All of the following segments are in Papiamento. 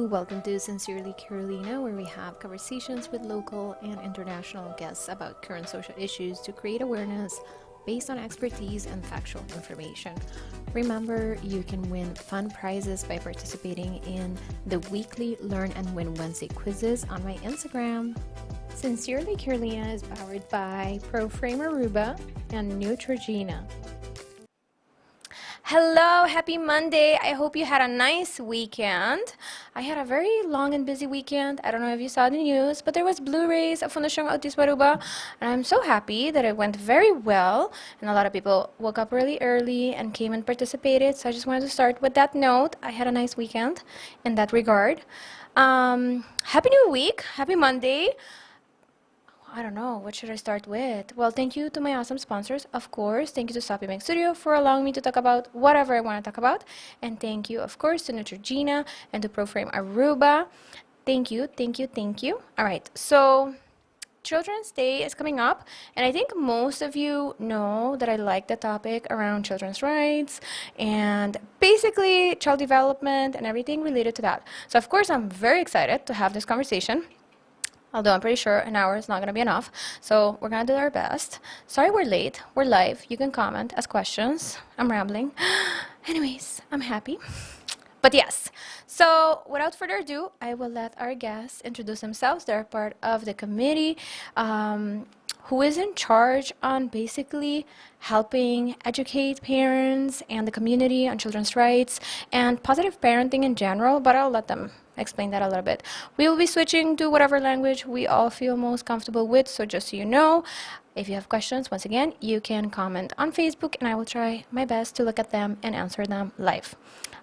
Welcome to Sincerely Carolina, where we have conversations with local and international guests about current social issues to create awareness based on expertise and factual information. Remember, you can win fun prizes by participating in the weekly Learn and Win Wednesday quizzes on my Instagram. Sincerely Carolina is powered by ProFrame Aruba and Neutrogena. Hello, happy Monday. I hope you had a nice weekend. I had a very long and busy weekend. I don't know if you saw the news, but there was Blue Race of Fundación Autismo Aruba, and I'm so happy that it went very well. And a lot of people woke up really early and came and participated. So I just wanted to start with that note. I had a nice weekend in that regard. Happy new week. Happy Monday. I don't know, what should I start with? Well, thank you to my awesome sponsors, of course. Thank you to Soppy Bank Studio for allowing me to talk about whatever I want to talk about. And thank you, of course, to Neutrogena and to ProFrame Aruba. Thank you, thank you, thank you. All right, so Children's Day is coming up, and I think most of you know that I like the topic around children's rights and basically child development and everything related to that. So, of course, I'm very excited to have this conversation although I'm pretty sure an hour is not going to be enough. So we're going to do our best. Sorry we're late. We're live. You can comment, ask questions. I'm rambling. Anyways, I'm happy. But yes, so without further ado, I will let our guests introduce themselves. They're part of the committee who is in charge on basically helping educate parents and the community on children's rights and positive parenting in general, but I'll let them explain that a little bit. We will be switching to whatever language we all feel most comfortable with, so just so you know, if you have questions, once again, you can comment on Facebook and I will try my best to look at them and answer them live.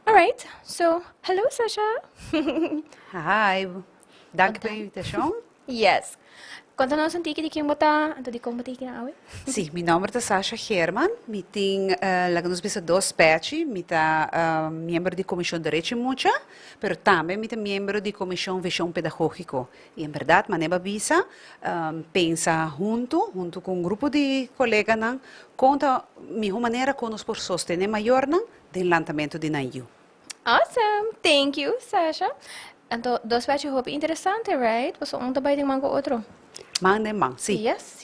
All right, so hello, Sasha. Hi, danki pa e invitashon. Yes. Konta nos un tiki di ken bo ta, anto dikon bo ta aki awe. Si, mi nòmber ta Sasha Geerman. Mi tin, laga nos bisa dos pèchi. Mi ta miembro di Komishon Derechi Mucha, pero tambe mi ta miembro di Komishon Vishon Pedagógiko. I en bèrdat, manera bo a bisa, pensa huntu, huntu ku un grupo di koleganan, kon ta mihó manera kon nos por sostené mayornan den lantamentu di nan yu. Awesome! Thank you, Sasha. Anto, dos pèchi hopi interesante, right? Pasobra un ta bai den man ku otro. Man den man, si. Yes.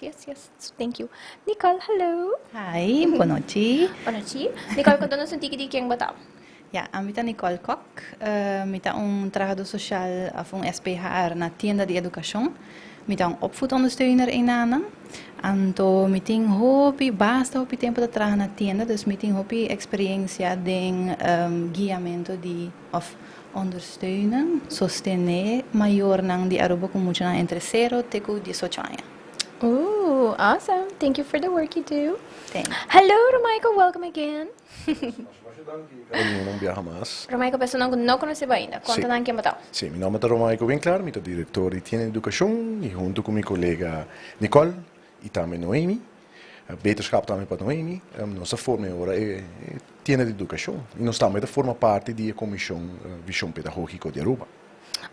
Thank you. Nicole, hello. Hi, bon nochi. Bon nochi. Nicole, konta nos un tiki di ken bo ta. Ja, ami ta Nicole Kok. Mi ta un trahadó sosial òf un SPHR na Tienda di Edukashon. Mi ta un opvoedondersteuner einan. Anto mi tin hopi, basta hopi tempu ta traha na tienda, dus mi tin hopi eksperensia den guiamentu di òf ondersteunen, sostené mayornan di Aruba ku muchanan entre sero te ku 18 aña. Ooh, awesome. Thank you for the work you do. Thanks. Hello, Romaiko, welcome again. Masha danki, Carolina, un biaha mas. Romaiko, personan ku no konosé bo ainda, konta nan ken bo ta. Si, mi nòmber ta Romaiko Winklaar, mi ta direktor di Tienda di Edukashon i huntu ku mi kolega Nicole i tambe Noemi, beterschap tambe pa Noemi, nos ta forma e ora e Tienda di Edukashon i nos tambe ta forma parti di e Komishon Vishon Pedagógiko di Aruba.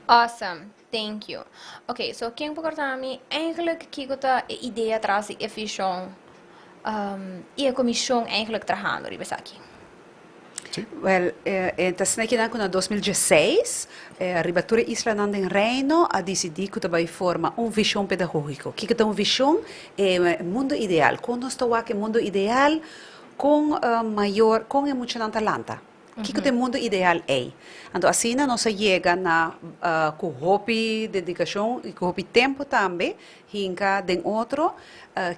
Awesome, thank you. Ok, so ken por korta mi eigenlijk kiko ta e idea tras di e vishon i e komishon eigenlijk trahando riba esaki? Wèl, e ta asina kinan ku na 2016 riba tur e islanan den Reino a disidí ku ta bai forma un vishon pedagógiko. Kiko ta un vishon? E mundu ideal. Kon nos ta wak e mundu ideal? Kon mayor, kon e muchanan ta lanta? Kiko ta e mundu ideal ei? Anto asina nos a yega na ku hopi dedikashon i ku hopi tempu tambe hinka den otro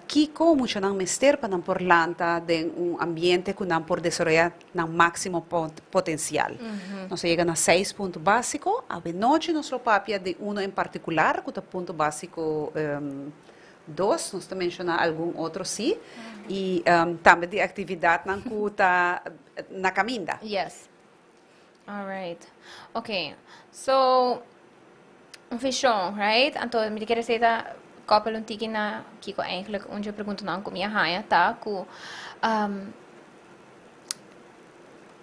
kiko muchanan mester pa nan por lanta den un ambiente ku nan por desaroyá nan máksimo potensial. Nos a yega na seis punto básiko. Awenochi nos lo papia di uno en partikular ku ta punto básiko dos, nos ta menshoná algun otro sí, i tambe di aktividatnan ku ta na kaminda. Yes. All right. Okay. So, un vision, right? Anto, mi ta kere sey ta koppel un tiki na kiko eigenlijk un dje preguntanan ku mi a haña ta ku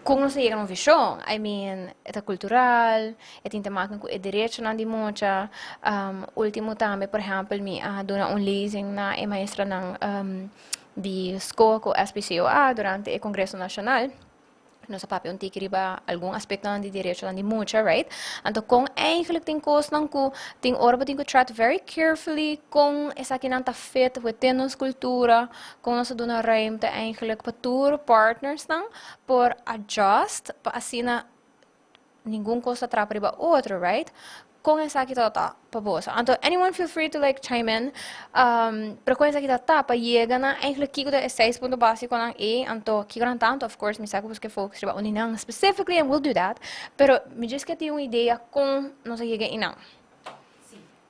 kon nos ta yega na un vision? I mean, e ta kultural, e tin te maken ku e derechonan di mucha. Ultimo tambe, por ehèmpel, mi a duna un lezing na e maestranan di skol ku SPCOA durante e Kongreso Nashonal. Nos a papia un tiki riba algun aspectonan di derechonan di mucha, right? Anto con eigenlijk tin cosnan cu tin ora bo tin cu tread very carefully con esakinan ta fit within nos cultura, con nos ta duna ruimte eigenlijk pa tur partnersnan por adjust pa asina ningun cos ta trapa riba otro, right? Con esaki ta ta pa boso? Anto anyone feel free to like chime in. Pero con esaki ta ta pa yega na eigenlijk kiko ta e seis punto basiconan ei, anto kiko nan ta, anto of course mi sa cu boso ke focus riba un di nan specifically and we'll do that. Pero mi just ke tin un idea con nos a yega einan.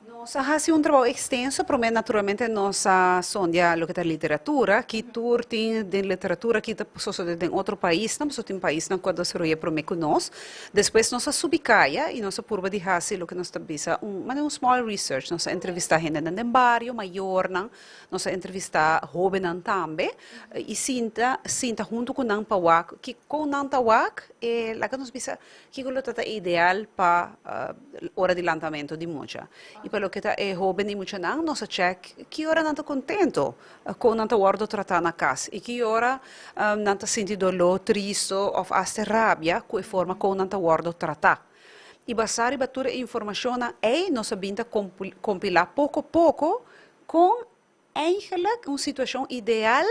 Nos a hasi un trabou ekstenso, promé naturalmente nos a sondia loke ta literatura, ki tur tin den literatura, ki ta sosodé den otro paisnan, pasobra tin paisnan ku a desaroyá promé ku nos. Despues nos a subi kaya i nos a purba di hasi loke nos ta bisa un manera un small research, nos a entrevistá hendenan den bario, mayornan, nos a entrevistá hóbennan tambe i sinta sinta huntu ku nan pa wak kiko nan ta wak e laga nos bisa Kiko lo ta ta ideal pa ora di lantamento di mucha? I pa loke ta e hoben i muchanan, nos a chèk ki ora nan ta kontento kon nan ta wòrdu tratá na kas i ki ora nan ta sinti doló, tristu òf asta rabia ku e forma kon nan ta wòrdu tratá. I basá riba tur e informashonnan ei nos a bin ta kompilá poko poko kon Eigenlijk un situacion ideal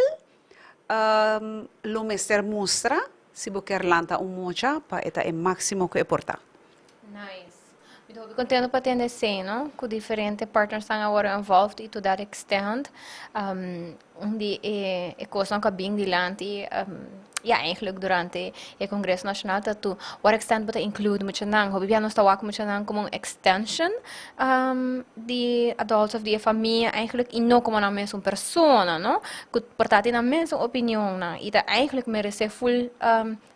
lo mester mustra si bo kier lanta un mucha pa e ta e maximo cu e por ta. Nice. Mi ta hopi contento pa tende esey, no? Cu diferente partnersnan a worde involved y to that extent. Un di e cosnan cu a bin dilanti, ya eigenlijk durante e Congreso Nacional ta to what extent bo ta include muchanan. Hopi bia nos ta wak muchanan como un extension di adults of di e famia eigenlijk y no como nan mes un persona, no? Cu por ta tin nan mes un opinionnan y ta eigenlijk merece full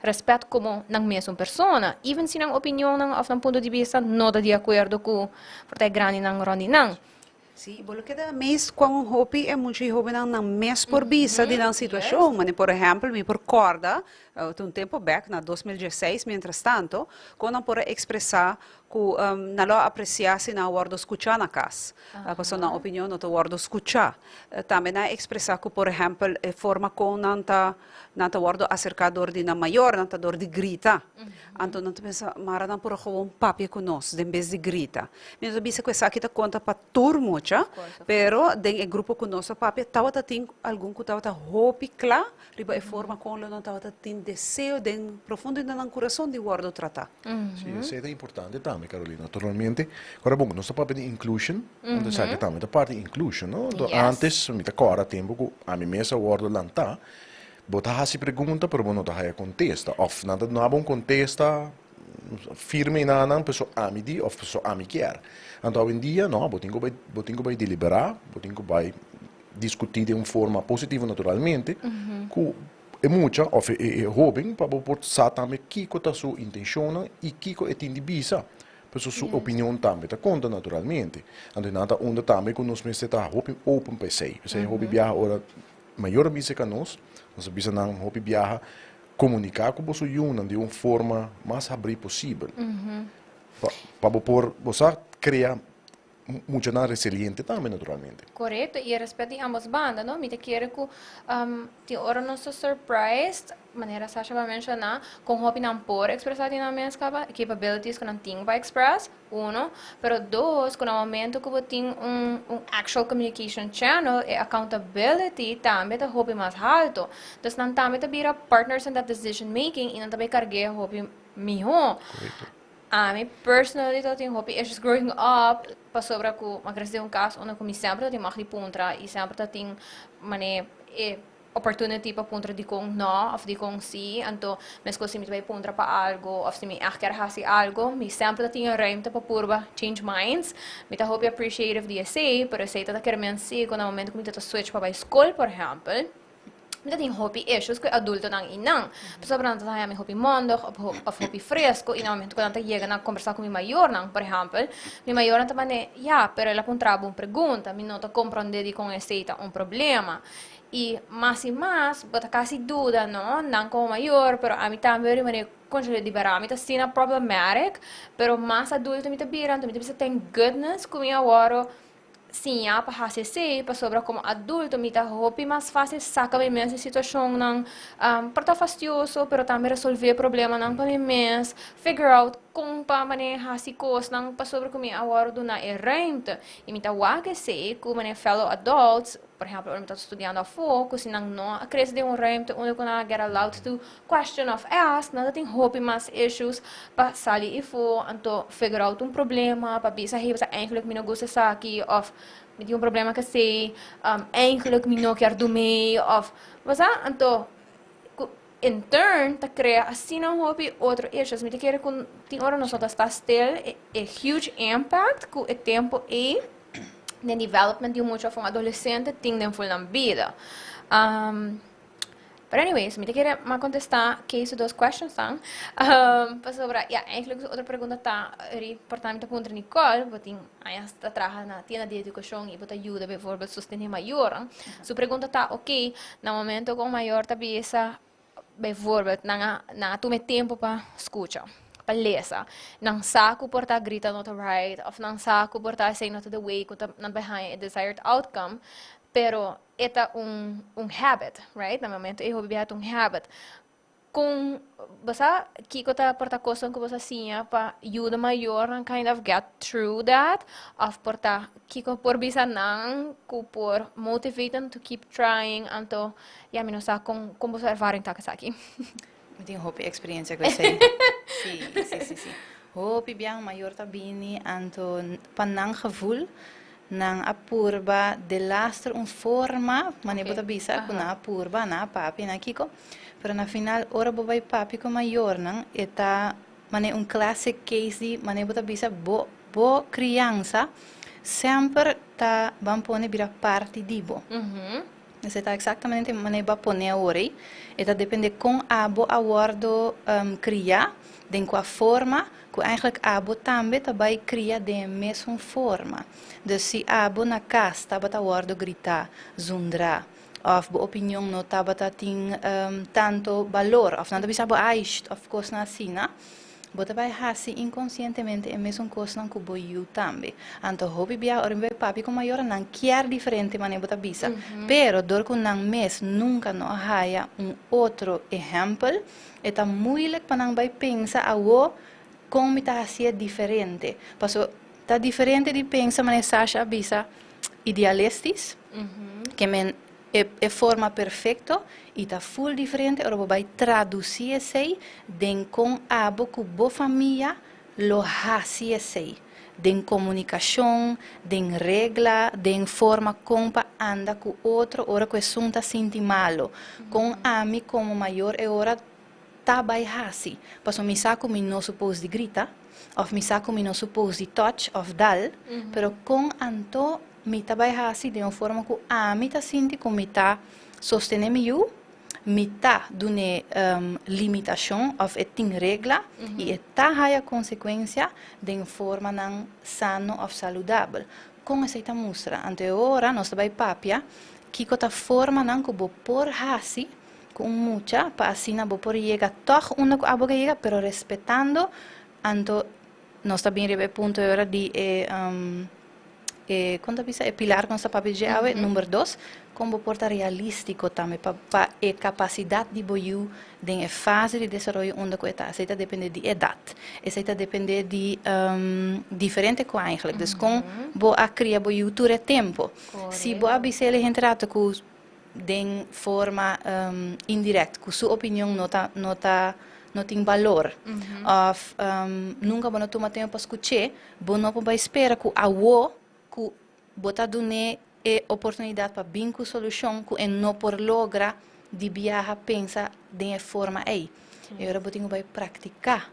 respet como nan mes un persona, even si nan opinionnan of nan punto di bista no ta di acuerdo cu por ta e grandinan rond di nan. Sí, bo lo keda mes cuan un hopi e mucha y hobennan nan mes por bisa di nan situacion. Mane por ehempel mi por corda ta un tempo bek na 2016 mientras tanto con nan por a expresa cu nan lo a aprecia si nan a wordo scucha na cas, pasobra nan opinion no ta wordo scucha. Tambe nan a expresa cu por ehempel e forma con nan ta Nan ta wòrdu aserká dor di nan mayornan, ta dor di grita. Anto nan ta pensa, Mara nan por a gewoon papia ku nos den bes di grita. Mi no ta bisa ku esaki ta konta pa tur mucha, pero den e grupo ku nos a papia tabata tin algun ku tabata hopi kla riba e forma kon lo nan tabata tin deseo den profundo den nan kurason di wòrdu tratá. Sí, esei ta importante tambe, Carolina. Naturalmente, ora bon, nos ta papia di inclusion, anto esaki tambe ta parti di inclusion, no? Anto antes mi ta kòrda tempu ku ami mes a wòrdu lantá, bo ta hasi pregunta pero bo no ta haya kontesta òf nan ta duna bo un kontesta firme na nan pasobra ami di òf pasobra ami kier. Anto awendia no, bo tin ku bai bo tin ku bai deliberá, bo tin ku bai diskutí den un forma positivo naturalmente ku e mucha òf e hóben pa bo por sa tambe kiko ta su intenshonnan i kiko e tin di bisa. Pasobra su opinion tambe ta konta naturalmente. Anto nan ta unda tambe ku nos mester ta hopi open pa esei. P'esei hopi biaha ora mayor a bisa ka nos, nos a bisa nan hopi biaha komuniká ku boso yunan di un forma mas habrí posibel. Pa bo por, bo sa krea muchanan resiliente tambe naturalmente. Korekto, i e respet di ambos banda, no? Mi ta kere ku tin ora nos ta surprised, manera Sasha a menshoná, kon hopi nan por ekspresá di nan mes kaba, capabilities ku nan tin pa express, uno, pero dos, ku na momento ku bo tin un actual communication channel, e accountability tambe ta hopi mas halto. Dus nan tambe ta bira partners in that decision making i nan ta bai karg'é hopi mihó. Korekto. Ami personally ta tin hopi issues growing up pasobra ku mi a krese den un kas unda ku mi semper ta tin mag di puntra i semper ta tin mane e opportunity pa puntra dikon no òf dikon si. Anto meskos si mi ta bai puntra pa algu òf si mi ègt kier hasi algu mi semper ta tin e ruimte pa purba change minds. Mi ta hopi appreciative di esei pero esei ta ta kere men si ku na momento ku mi ta ta switch pa bai skol por ehèmpel, Mi ta tin hopi issues ku e adultonan i nan. Pasobra nan ta haña mi hopi mondig òf hopi fresco i na momento ku nan ta yega na kombersá ku mi mayornan, por ehèmpel, mi mayornan ta manda, ya, pero el a puntra bo un pregunta, mi no ta komprondé dikon esei ta un problema. I mas, bo ta kasi duda, no, nan komo mayor, pero ami tambe ora manera konshon di bèrdat mi ta asina problematic, pero mas adulto mi ta bira, anto mi ta bisa thank goodness ku mi awor. Siña pa hasi esei, pasobra komo adulto mi ta hopi mas fásil saka mi mes di situashonnan por ta fastioso, pero tambe resolvé problemanan pa mi mes, figure out kon pa manera hasi kosnan pasobra ku mi a wòrdu duna e ruimte. I mi ta wak esei ku manera fellow adults, por ehèmpel ora mi tabata studiando afó, ku si nan no a krese den un ruimte unda ku nan a get allowed to question of ask, nan ta tin hopi mas issues pa sali ifo, anto figure out un problema, pa bisa hey basa eigenlijk mi no gusta esaki of mi tin un problema ku esei, eigenlijk mi no kier dum'ei of basa, anto ku in turn ta krea asina hopi otro issues. Mi ta kere ku tin ora nos no ta sta stil e huge impact ku e tempo ei den development di un mucha of un adolescente tin den ful nan bida. But anyways, mi ta kere ma contesta Kay su dos questions dan. Pasobra, ja, eigenlijk su otro pregunta ta, ri, por ta mi ta puntra Nicole, bo tin añas ta traha na tienda di educacion y bo ta yuda bijvoorbeeld sostene mayornan. Su pregunta ta, ok, na momento cu un mayor ta bisa, bijvoorbeeld, nan a, nan a tuma e tempo pa scucha, pa lesa, nan sa cu por ta grita no ta right, of nan sa cu por ta esey no ta the way cu ta nan bay haña e desired outcome, pero e ta un un habit, right? Na momento e hopi biaha ta un habit. Kon bo sa kiko ta por ta kosnan ku bo sa siña pa yuda mayornan kind of get through that of por ta kiko por bisa nan ku por motivate them to keep trying anto ya mi no sa kon kon bo sa ervaring ta ku esaki. Mi tin hopi experiencia ku esei. Si, si, si, si. Hopi biaha mayor ta bini anto pa nan gevoel nan a purba delaster un forma, manera bo ta bisa, ku nan a purba, nan a papia, nan a kiko, pero na final ora bo bai papia ku mayornan e ta manera un classic case di manera bo ta bisa bo bo criansa semper ta ban pone bira parti di bo. Esei ta exactamente manera bo a pone awor ei. E ta depende con abo a wordo cria, den cua forma, cu eigenlijk abo tambe ta bay cria den e mesun forma. Dus si abo na cas tabata wordo grita, zundra, of bo opinion no tabata tin tanto balor, of nan ta bisa bo ay, sht, of cosnan asina, Bo ta bai hasi inkonsientemente e mesun kosnan ku bo yu tambe. Anto hopi bia ora mi bai papia ku mayornan, nan kier diferente manera bo ta bisa. Pero dor ku nan mes nunka no a haya un otro ehèmpel, e ta muilik pa nan bai pensa awo kon mi ta hasié diferente. Paso ta diferente di pensa manera Sasha a bisa idealistis, ke men E forma perfecto y ta full diferente ora bo bay traduci esey den con abo cu bo famia lo haci esey, den comunicacion, den regla, den forma con pa anda cu otro ora cu esun ta sinti malo, con ami como mayor e ora ta bay haci, pasobra mi sa cu mi no suppose di grita of mi sa cu mi no suppose di touch of dal, pero con anto Mi ta bai hasi den un forma ku ami ta sinti ku mi ta sostené mi yu, mi ta dun'é limitashon òf e tin regla i e ta haya konsekuensia den formanan sano òf saludabel. Kon esei ta mustra? Anto e ora nos ta bai papia kiko ta formanan ku bo por hasi ku un mucha pa asina bo por yega tòg unda ku abo ke yega pero respetando anto nos ta bin riba e punto e ora di e E kon ta bisa e pilar ku nos ta papia dje awe, number dos, kon bo por ta realístiko tambe pa pa e kapasidat di bo yu den e fase di desaroyo unda ku e ta. Esei ta dependé di edat, esei ta dependé di diferente ku eigenlijk. Dus kon bo a kria bo yu tur e tempu. Si bo a bisa el e henter rato ku den forma indirèkt ku su opinion no ta no ta no tin balor òf nunka bo no tuma tempu pa skuch'é, Bo no por bai spera ku awo ku bo ta dun'é e oportunidat pa bin ku solushon ku e no por logra di biaha pensa den e forma ei. E ora bo tin ku bai praktiká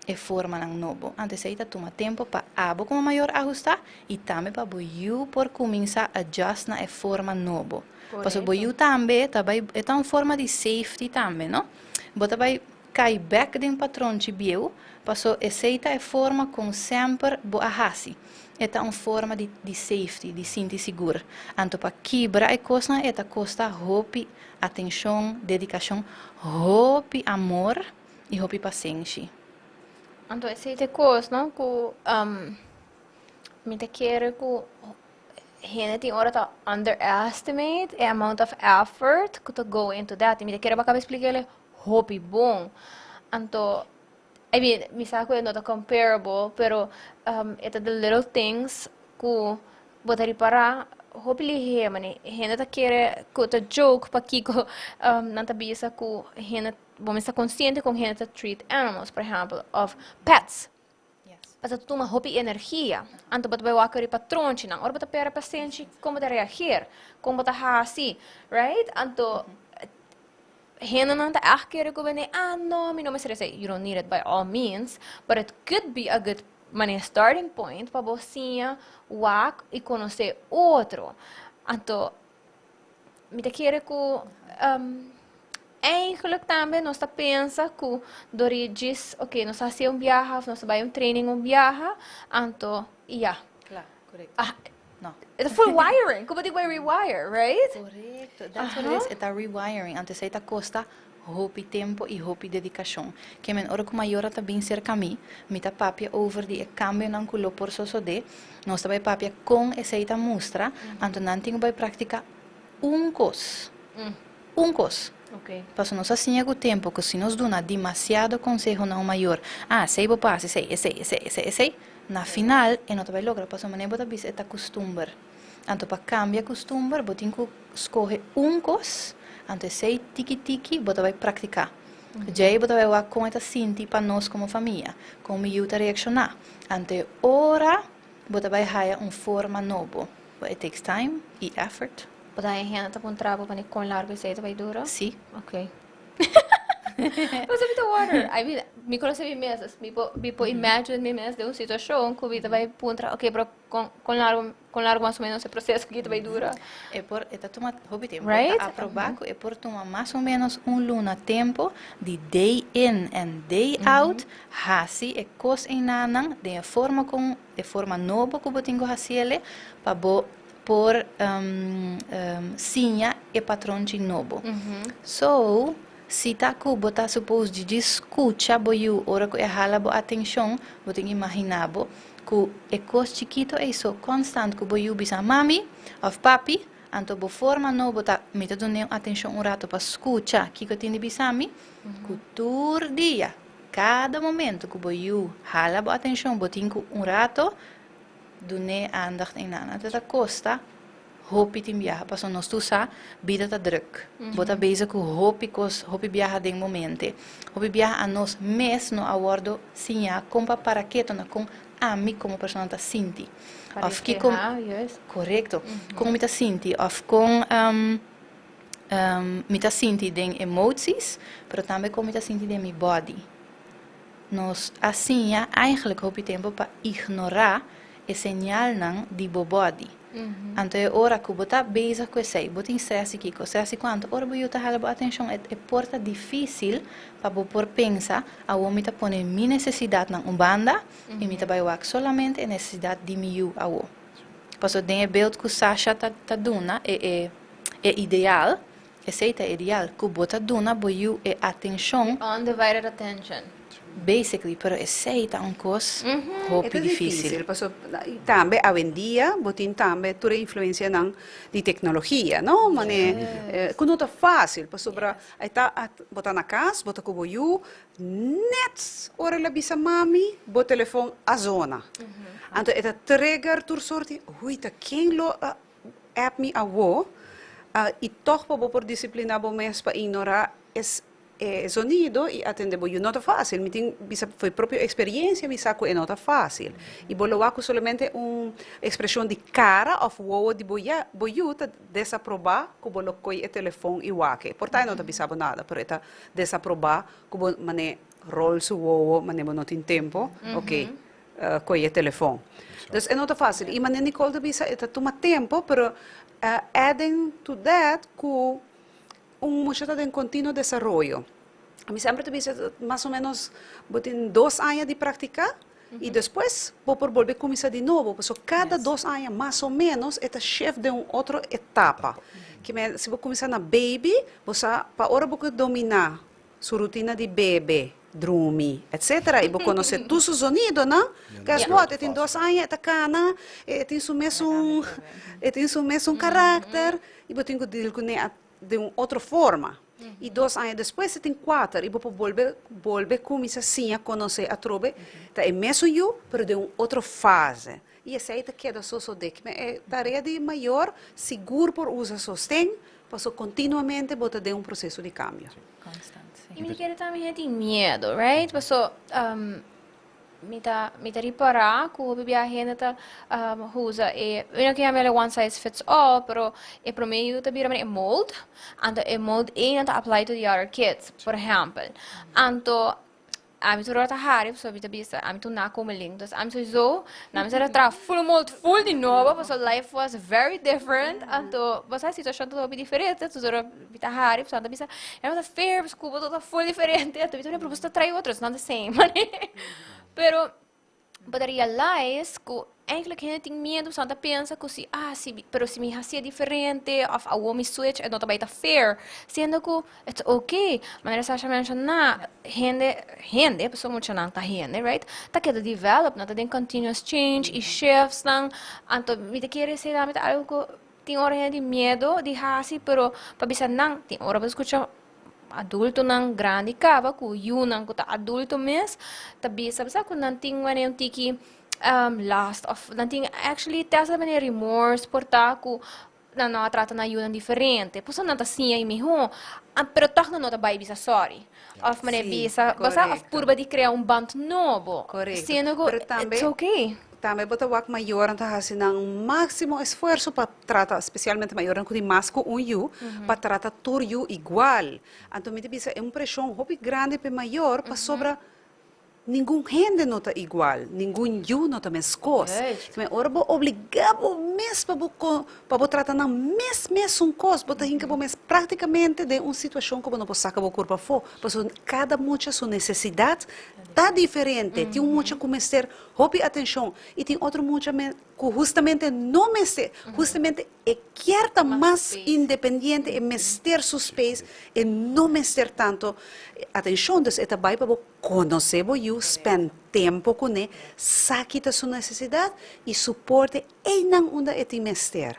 e formanan nobo. Anto esei ta tuma tempu pa abo komo mayor ahustá i tambe pa bo yu por kuminsá adjust na e forma nobo. Pasobra bo yu tambe ta bai, e ta un forma di safety tambe, no? Bo ta bai Kai bek den patronchi bieu, paso esei ta e forma kon semper bo a hasi. E ta un forma di di safety, di sinti sigur. Anto pa kibra e kosnan e ta kosta hopi atenshon, dedikashon, hopi amor i hopi pasenshi. Anto esei ta e kos, no, ku mi ta kere ku. Hende tin ora ta underestimate e amount of effort ku ta go into that. I mi ta kere bo a kaba splik'é hopi bon. Anto, I mean, mi sa ku e no ta comparable, pero e ta the little things ku bo ta ripará hopi lihé, mane hende ta kere ku ta joke pakiko nan ta bisa ku hende bo mester konsiente kon hende ta treat animals, por ehèmpel, òf pets. Pasobra ta tuma hopi energia. Anto bo ta bai wak riba patronchinan. Ora bo ta pera pasenshi, kon bo ta reageer? Kon bo ta hasi? Right? Anto, hendenan ta ègt kere ku bene, ah no, mi no mester esei. You don't need it by all means, but it could be a good manera starting point pa bo siña wak i konosé otro. Anto, mi ta kere ku eigenlijk tambe nos ta pensa ku dor di djis ok nos a hasi un biaha of nos a bai un training un biaha anto ya. Kla, korekto. Ah, No. E ta full wiring, komo di bai rewire, right? Korekto, that's what it is, e ta rewiring, anto esei ta kosta hopi tempo i hopi dedikashon. Ke men ora ku mayor a ta bin serka mi, mi ta papia over di e kambionan ku lo por sosodé, nos ta bai papia kon esei ta mustra, anto nan tin ku bai praktiká un kos. Un kos. Pasobra nos a siña ku tempu ku si nos duna dimasiado konseho na un mayor, ah, esei bo por hasi, esei, esei, esei, esei, esei, na final e no ta bai logra pasobra manera bo ta bisa e ta kustumber. Anto pa kambia kustumber bo tin ku skohe un kos, anto esei tiki tiki bo ta bai praktiká. Djei bo ta bai wak kon e ta sinti pa nos komo famia, kon mi yu ta reakshoná. Anto e ora bo ta bai haya un forma nobo. But it takes time i effort. Bo ta haña hende ta puntra bo pa kon largu esei ta bai dura? Sí. Ok. Pasobra mi ta wonder, I mean, mi konosé mi mes, dus mi por mi por imagine mi mes den un situashon ku mi ta bai puntra, ok, pero kon kon largu kon largu mas o menos e proseso aki ta bai dura? E por e ta tuma hopi tempu. Right? E ta aprobá ku e por tuma mas o menos un luna tempu di day in and day out hasi e kos einanan den e forma kon e forma nobo ku bo tin ku hasiele pa bo por siña e patronchi nobo. So, si ta ku bo ta suppose di djis skucha bo yu ora ku e hala bo atenshon, bo tin imaginá bo ku e kos chikito ei so konstant ku bo yu bisa mami òf papi, anto bo forma nobo ta mi ta dun'é un atenshon un rato pa skucha kiko e tin di bisa mi, ku tur dia, kada momento ku bo yu hala bo atenshon bo tin ku un rato Dun'é aandacht einan. Anto ta kosta hopi tin biaha pasobra nos tur sa bida ta druk. Bo ta bezig ku hopi kos, hopi biaha den momente. Hopi biaha anos mes no a wòrdu siñá kon pa para keto na kon ami komo persona ta sinti. Pa Òf kiko, reflehá, juist. korekto. Kon mi ta sinti òf kon mi ta sinti den emoties, pero tambe kon mi ta sinti den mi body. Nos a siña eigenlijk hopi tempo pa ignorá e señalnan di bo body. Anto e ora ku bo ta bezig ku esei, bo tin stress di kiko, stress di kuantu, ora bo yu ta hala bo atenshon e e por ta difísil pa bo por pensa, awor mi ta pone mi nesesidatnan un banda i mi ta bai wak solamente e nesesidat di mi yu awor. Pasobra den e beeld ku Sasha ta ta duna e e e ideal, Esei ta ideal, ku bo ta duna bo yu e atenshon. E undivided attention. Basically, pero esei ta un kos hopi E ta difísil. difísil, pasobra tambe awendia bo tin tambe tur e influensianan di teknologia, no? Mane ku no ta fásil, pasobra e ta bo ta na kas, bo ta ku bo yu, nèt ora el a bisa mami, bo telefòn a zona. Anto e ta trigger tur sorti, hui ta ken lo a app mi awo, i tòg pa bo por disipliná bo mes pa ignorá es e zonido i atendé bo yu. No ta fásil. Mi tin bisa for propio eksperiencia mi sa ku e no ta fásil. I bo lo wak ku solamente un ekspreshon di kara òf wowo di bo ya bo yu ta desaprobá ku bo lo koi e telefon i wak e. Por ta e no ta bisa bo nada, pero e ta desaprobá ku bo manera ròl su wowo manera bo no tin tempu, oke. Koe e telefon. Dus e no ta fácil. I manera Nicole ta bisa e ta tuma tempo, pero adding to that ku un mucha ta den continuo desaroyo. Mi semper ta bisa mas o menos bo tin dos aña di praktiká i despues bo por bolbe kuminsá di nobo, pasobra kada dos aña mas o menos e ta shift den un otro etapa. Kimen si bo kuminsá na baby, bo sa pa ora bo ke dominá su rutina di bebe. Drumi, etc. I bo konosé tur su zonidonan. Guess what? E tin 2 aña, e ta kana, e tin su mesun, e tin su mesun karakter, i bo tin ku deal kuné di un otro forma. I 2 aña despues e tin 4, i bo por bolbe kuminsá siña konosé atrobe, ta e mesun yu, pero den un otro fase. I esei ta keda sosodé. E tarea di mayor sigur por usa sosten, paso kontinuamente bo ta den un proseso di kambio. Constant, si. I mi ke tambe hende tin miedu, right? Paso mi ta ripará ku hopi biaha hende ta usa e, mi no ke yama one size fits all, pero e promé yu ta bira e mold, anto e mold ei nan ta apply to the other kids, por ehèmpel. Anto ami tur ora ta hari, pasobra mi ta bisa, ami tur na komeling, dus ami sowieso, na mi sa tra full mold full di nobo, pasobra life was very different, anto bo sa situashon ta hopi diferente, dus ora mi ta hari, pasobra mi ta bisa, e no ta fair, pasobra ku bo ta full diferente, anto mi ta pero bo ta trae otro, it's not the same. Pero but I realize ku eigenlijk hende tin miedu, pasobra nan ta pensa ku si, ah, si, pero si mi hasié diferente, òf awor mi switch, e no ta bai ta fair, siendo ku it's okay. Manera Sasha menshoná, hende, pasobra muchanan ta hende, right, ta keda develop, nan ta den continuous change i shifts nan, anto mi ta kere esei tambe ta algu ku tin ora hende tin miedu di hasi, pero pa bisa nan, tin ora bo ta skucha adultonan grandi kaba ku yunan ku ta adulto mes, ta bisa bisa ku nan tin wanneer un tiki last of nan tin actually te hasta manera remorse por ta ku nan no a trata nan yunan diferente, pasobra nan ta siña i mihó, pero tòg nan no ta bai bisa sorry òf manera bisa basa òf purba di krea un band nobo, siendo ku Pero tambe it's okay. Tambe bo ta wak mayornan ta hasi nan máksimo esfuerso pa trata, spesialmente mayornan ku tin mas ku un yu, pa trata tur yu igual. Anto mi ta bisa e un preshon hopi grandi pa e mayor pasobra ningun hende no ta igual, ningun yu no ta meskos. Ora bo obligá bo mes pa bo trata nan mes mesun kos, bo ta hinka bo mes práktikamente den un situashon ku bo no por saka bo kurpa afó, pasobra kada mucha su nesesidat ta diferente. Tin un mucha ku mester hopi atenshon i tin otro mucha ku hustamente no mester, hustamente e kier ta mas independiente, e mester su space, e no mester tanto atenshon. Dus e ta bai pa bo konosé bo yu, spend tempu kuné, sa ki ta su nesesidat i suporte einan unda e tin mester.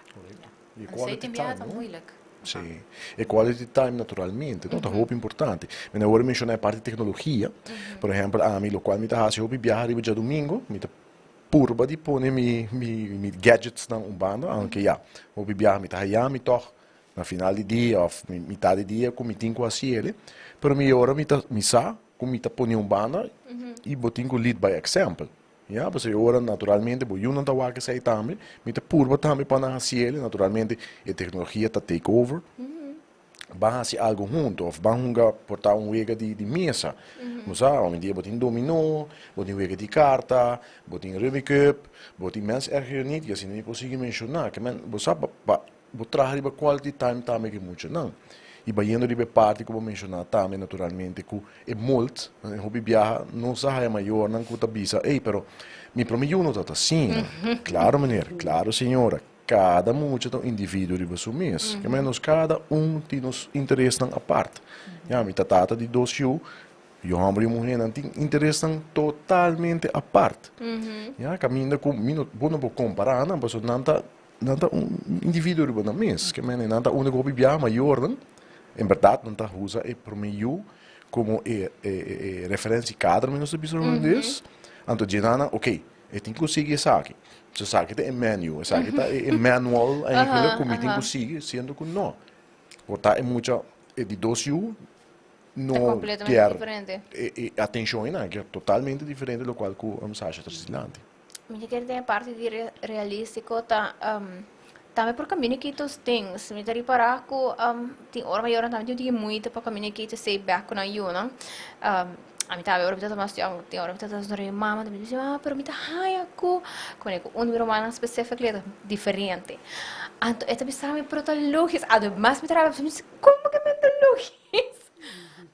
E quality time, no? Moeilijk. Si. E quality time naturalmente, no? Ta hopi importante. Mi awor menshoná e parti di teknologia. Por ehèmpel, ami, lokual mi ta hasi hopi biaha riba djadumingu, mi ta purba di pone mi gadgets nan un banda, aunke ya, hopi biaha mi ta haya mi tòg na final di dia òf mitat di dia ku mi tin ku hasi ele, pero mi ora mi ta mi sa ku mi ta pone un banda i bo tin ku lead by example. Ya, pasobra e ora naturalmente bo yunan ta wak esei tambe, mi ta purba tambe pa nan hasi ele, naturalmente e teknologia ta take over. Ban hasi algu huntu òf ban hunga por ta un wega di mesa. Bo sa, hoy bo tin dominó, bo tin wega di karta, bo tin Rummikub, bo tin mens erger je niet, i asina mi por sigui menshoná. Ke men, bo sa, pa bo traha riba quality time tambe ku e muchanan. I bayendo riba e parti ku bo menshoná tambe naturalmente ku e mold, hopi biaha nos a haya mayornan ku ta bisa, ey, pero mi promé yu no tabata asina. Klaro meneer, klaro señora, kada mucha ta un individuo riba su mes. Ke men nos kada un tin nos interesnan apart. Ya, mi ta tata di dos yu, yu hòmber i muhénan tin interesnan totalmente apart. Ya, kaminda ku mi no, bo no por kompará nan pasobra nan ta un individuo riba nan mes. Ke men nan ta unda ku hopi biaha mayornan, en bèrdat nan ta usa e promé yu komo e referentiekader, mi nos ta bisa hulandes. Anto dje nan, oké, e tin ku sigui esaki. So esaki ta e menu, esaki ta e manual eigenlijk ku mi tin ku sigui, siendo ku no. Por ta e mucha e di dos yu no completamente kier diferente. e atenshon einan, ke totalmente diferente lokual ku Sasha ta dilanti. Mi ta kere den e parti di realístiko ta tambe por communicate those things. Mi ta ripará ku tin ora mayornan tambe tin un tiki moeite pa communicate esei bèk ku nan yunan. Ami tambe ora mi tabata mas yòn, tin ora mi tabata sonreí mama, mi ta bisa, mama, pero mi ta haña ku ku un di mi rumannan specifically ta diferente. Anto e ta bisa mi, pero ta lógis. Anto mas mi ta rabia, mi ta bisa, komo ku mi ta lógis?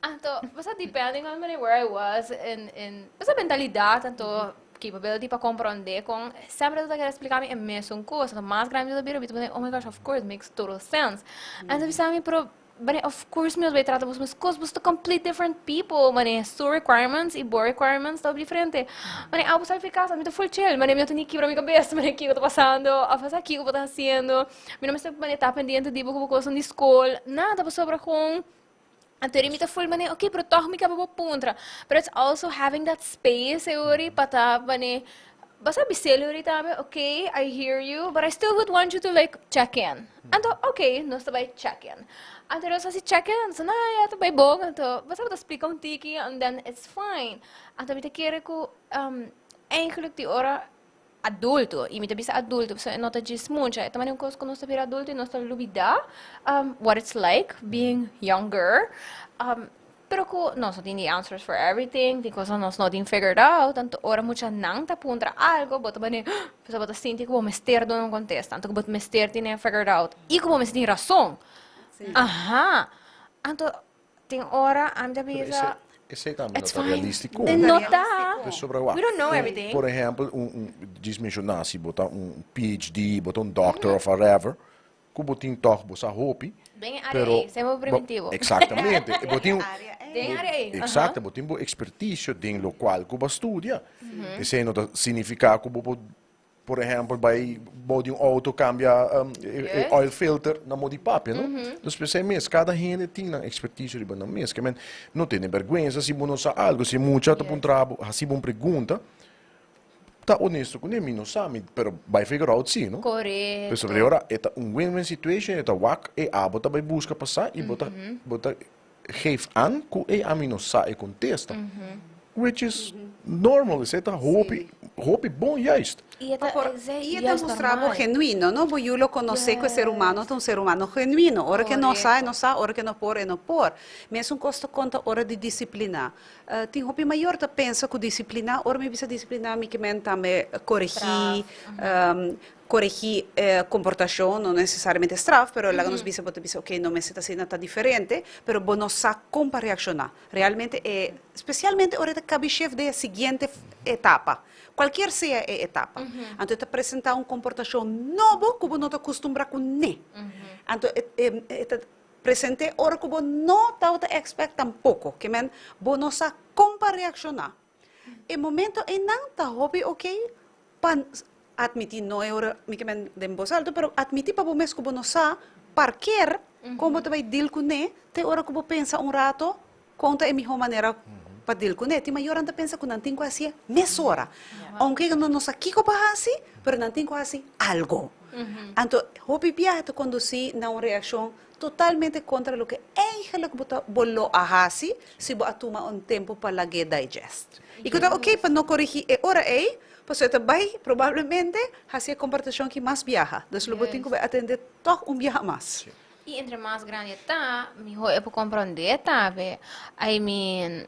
Anto, basta depending on where I was in basta mentalidat, anto capability pa komprondé kon semper e ta kere splika mi e mesun kos. Anto mas grandi mi ta bira, mi ta bisa, oh my gosh, of course, makes total sense. Anto e ta bisa mi, pero. Mane, of course mi no ta bay trata boso mescos, boso ta complete different people, mane, su requirements y bo requirements ta diferente. Mane, abo sali fi casa, mi ta full chill, mane, mi no ta ni kibra mi cabes, mane, kico ta pasando, of sa kico bo ta haciendo, mi no mester, mane, ta pendiente di bo cu bo cosnan di school, nada, pasobra gewoon, anto mi ta full mane, ok, pero toch mi caba bo puntra. But it's also having that space, e pa ta, mane, basta bisel ahorita tambe, "Ok, I hear you, but I still would want you to like check in." Anto, ok, nos ta bay check in. Anto nos hasi check in, anto na ya ta bay bon, anto basta bo ta splica un tiki and then it's fine. Anto mi ta kere ku eigenlijk di ora adulto, y mi ta bisa adulto, so no ta djis mucha, e ta un cos ku nos ta bira adulto y nos ta lubida what it's like being younger. Pero ku nos no tin the answers for everything, tin cosnan nos no tin figured out, anto ora mucha nan ta puntra algo, bo ta bani, bo ta sinti ku bo mester duna un contesta, anto ku bo mester tene figured out, y ku bo mester tin rason. Aha. Anto tin ora ami ta bisa, Esey tambe no it's ta fine. realistico. No ta. Pasobra We don't know everything. Por ehempel, un djis menciona si bo ta un PhD, bo ta un doctor of whatever, ku bo tin toch bo sa hopi. Den e área Pero ei, semper preventivo. Exactamente. Bo tin Área ei. Den área ei. Exacto, bo tin bo experticio den lo cual ku bo studia. Esey no ta significa ku bo por, por ehempel, bay bou di un auto cambia e oil filter na mo di papia, no? Dus p'esei mes, cada hende tin nan experticio riba nan mes. Ke men, no tene bergüenza si bo no sa algo. Si mucha ta puntra bo, hasi bo un pregunta, ta honesto kuné, "Mi no sa, mi, pero bay figure out si, no?" Korekto. Pero ora e ta un win-win situation, e ta wak e abo ta bay busca pa sa i bo ta geef aan ku e ami no sa e contesta. Which is normal, esey ta hopi, hopi bon juist. I e ta, I ta juist mustra bo normal. Genuino, no? Bo yu lo conoce cu ser humano ta un ser humano genuino. Ora cu no sa, no sa, ora cu no por, e no por. Mesun cos ta conta ora di disciplina. Tin hopi mayor ta pensa cu disciplina, ora mi bisa disciplina, mi ke men tambe coregi, coregi comportacion, no necesariamente straf, pero laga nos bisa bo ta bisa, ok, no mester ta asina, ta diferente, pero bo no sa con pa reacciona. Realmente, especialmente ora ta cabi shift den e siguiente etapa, cualkier sea e etapa. Anto e ta presenta un comportacion nobo cu bo no ta acostumbra cu ne. Anto e ta presente ora cu bo no ta expect tampoco, ke men bo no sa con pa reacciona. E momento einan ta hopi ok pa admiti, no e ora mi ke men den voz alto, pero admiti pa bo mes cu bo no sa parkeer con bo ta bay deal cu ne, te ora cu bo pensa un rato con ta e miho manera pa deal cu ne. Tin mayornan ta pensa cu nan tin cu haci mesora. Aunke nan no sa kico pa haci, pero nan tin cu haci algo. Anto, hopi biaha ta conduci na un reaccion totalmente contra loke eigenlijk bo ta bo lo a haci si bo a tuma un tempo pa lag'é digest. I cu ta ok pa no corigi e ora ei, pasobra ta bay probablemente haci e comportacion ki mas biaha. Dus lo bo tin cu bay atende toch un biaha mas. I entre mas grandi ta, miho e por comprende tambe. I mean,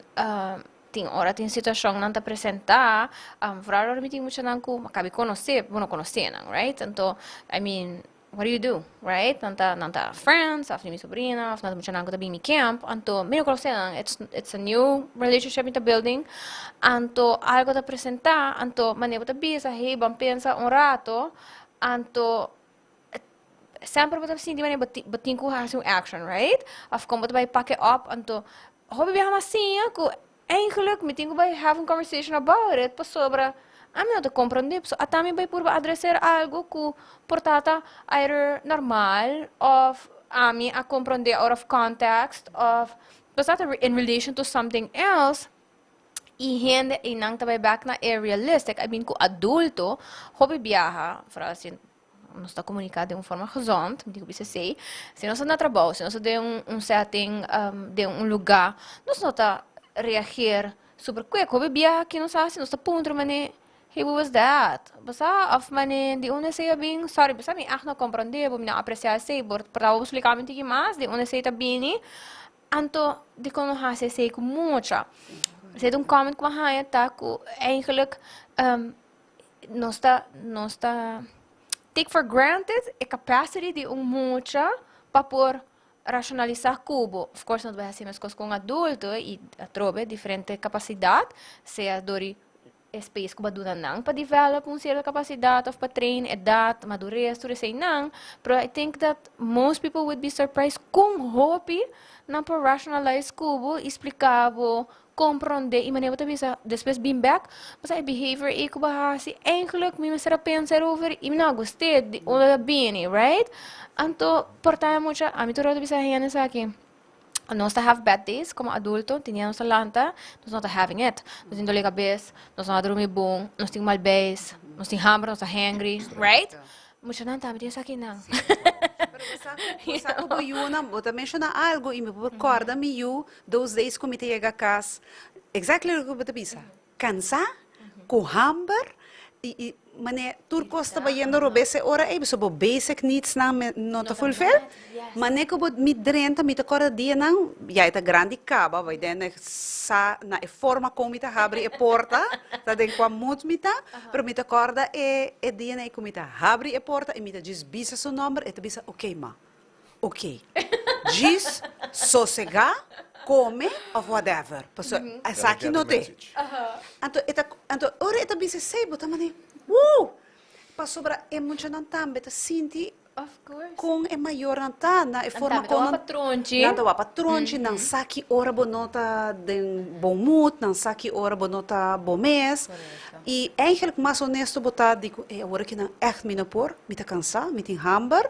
tin ora tin situacionnan ta presenta, vooral ora mi tin muchanan cu a cabi conoce, bo no conoce nan, right? Anto, I mean, what do you do, right? Nan ta friends, of mi sobrina, of nan ta muchanan cu ta bin mi camp, anto mi no conoce nan, it's a new relationship mi ta building, anto algo ta presenta, anto mane bo ta bisa, "Hey, ban pensa un rato," anto semper bo ta sinti mane bo tin cu haci un action, right? Of con bo ta bay pak it up, anto hopi biaha mas siña cu eigenlijk mi tin cu bay have a conversation about it, pasobra ami no ta comprende, so ata mi bay purba adreseer algo cu por ta ta either normal of ami a comprende out of context of basta in relation to something else. I hende y nan ta bay back na e realistic. I mean, cu adulto hopi biaha, vooral si nos ta comunica den un forma gezond, digo bisa sei, si nos ta na trabou, si nos ta den un setting, den un lugar, nos no ta reageer super quick. Hopi biaha ki nos haci, nos ta puntra mane, "Hey, what was that?" Basta, of mane, "Di unda esey a bin? Sorry, basta mi echt no comprende, bo mi no aprecia esey, por por explica mi tiki mas, di unda esey ta bini?" Anto, di con no haci esey cu mucha. Esey ta un comment cu mi a haya ta cu eigenlijk nos ta take for granted e capacity di un mucha pa por racionalisa cu bo. Of course, no ta bay haci mescos cu un adulto y atrobe diferente capacidad, sea door di Space ku bo a duna nan pa develop un sierto kapasidat of pa train edat, madures, tur eseinan, pero I think that most people would be surprised kon hopi nan por rationalize ku bo i splika bo, komprondé i manera bo ta bisa despues bin bek, bo sa e behavior ei ku bo a hasi eigenlijk mi mester a pensa erover i mi no a gust'é di unda ta bini, right? Anto por ta mucha, ami tur ora ta bisa hende esaki. Nos ta have bad days como adulto, tin dia nos ta lanta, nos no ta having it. Nos tin dole cabes, nos no a drumi bon, nos tin mal beis, nos tin hamber, nos ta hangry, right? Muchanan tambe tin esakinan. Pero bo sa cu, bo sa cu bo yunan, bo ta menciona algo y mi por corda mi yu those days cu mi ta yega cas, exactly loke bo ta bisa. Cansá, cu hamber y y mane tur cos ta bayendo robes e ora ey, pasobra bo basic needs nan no ta fulfill. Mane cu bo mi drenta mi ta corda dianan, ya e ta grandi caba, bay den e sa na e forma con mi ta habri e porta, ta den cua mood mi ta, pero mi ta corda e e dianan ey cu mi ta habri e porta y mi ta djis bisa su nomber, e ta bisa ok ma. Ok. Djis sosegá, kome òf whatever. Pasobra esaki no te. Anto e ta, anto ora e ta bisa esei bo ta mane, Woo! Pasobra e muchanan tambe ta sinti kon e mayornan ta na e forma kon nan, nan ta wak patronchi, nan sa ki ora bo no ta den bon mood, nan sa ki ora bo no ta bo mes. I eigenlijk mas honesto bo ta di ku, e awor aki nan ègt mi no por, mi ta kansá, mi tin hamber.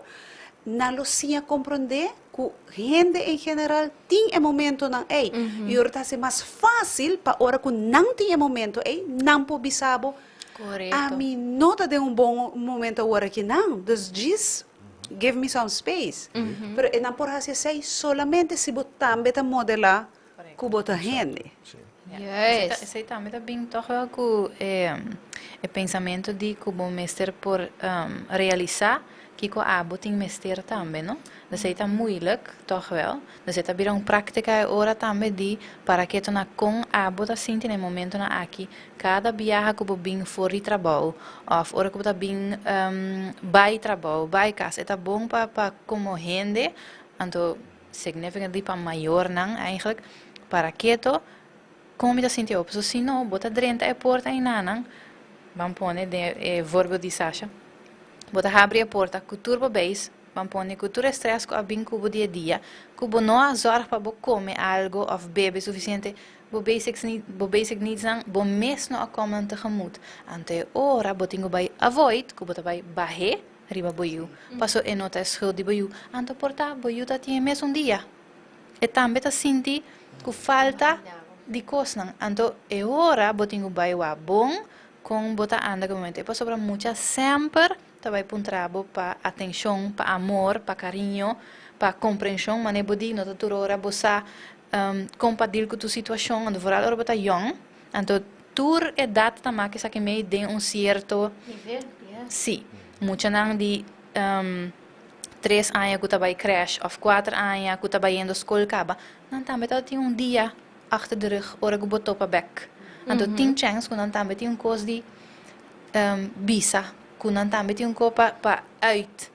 Nan lo siña komprondé ku hende en general tin e momentonan ei. I ora ta hasi mas fásil pa ora ku nan tin e momento ei, nan por bisa bo, Ami no ta den un bon momento awor aki nan, dus djis give me some space. Pero e nan por hasi esei solamente si bo tambe ta modelá ku bo ta hende. Yes. Esei tambe ta bin toch wel ku e pensamentu di ku bo mester por realisá kiko abo tin mester tambe, no? Dus ei ta moeilijk toch wel. Dus e ta bira un práktika e ora tambe di para keto na kon abo ta sinti na e momentonan aki kada biaha ku bo bin for di trabou òf ora ku bo ta bin bai trabou, bai kas. E ta bon pa pa komo hende anto Significantly pa mayornan eigenlijk para keto kon mi ta sinti awo pasobra si no bo ta drenta e porta einanan ban pone den e voorbeeld di Sasha bo ta habri e porta ku tur bo beis ban pone ku tur e stress ku a bin ku bo di e dia ku bo no a zorg pa bo kome algo of bebe sufisiente bo basics bo basic needs nan bo mes no a kom nan tegemoet anto e ora bo tin ku bai avoid ku bo ta bai bahe Riba bo yu. Paso e no ta e schuld di bo yu. Anto por ta bo yu ta tin e mesun dia. E tambe ta sinti ku falta di kosnan. Anto e ora bo tin ku bai wak bon kon bo ta anda ku e momento. E pasobra mucha semper ta bai puntra bo pa atenshon, pa amor, pa kariño, pa komprenshon. Manera bo di no ta tur ora bo sa kon pa dil ku tur situashon. Anto vooral ora bo ta yòn. Anto tur edat ta make esaki mei den un sierto. Nivel, yes. Sí. Muchanan di tres aña ku ta bai crèche òf kuater aña ku ta bayendo skol kaba, nan tambe ta tin un dia achter de rug ora ku bo topa bèk. Anto tin chèns ku nan tambe tin un kos di bisa, ku nan tambe tin un kos pa pa uit.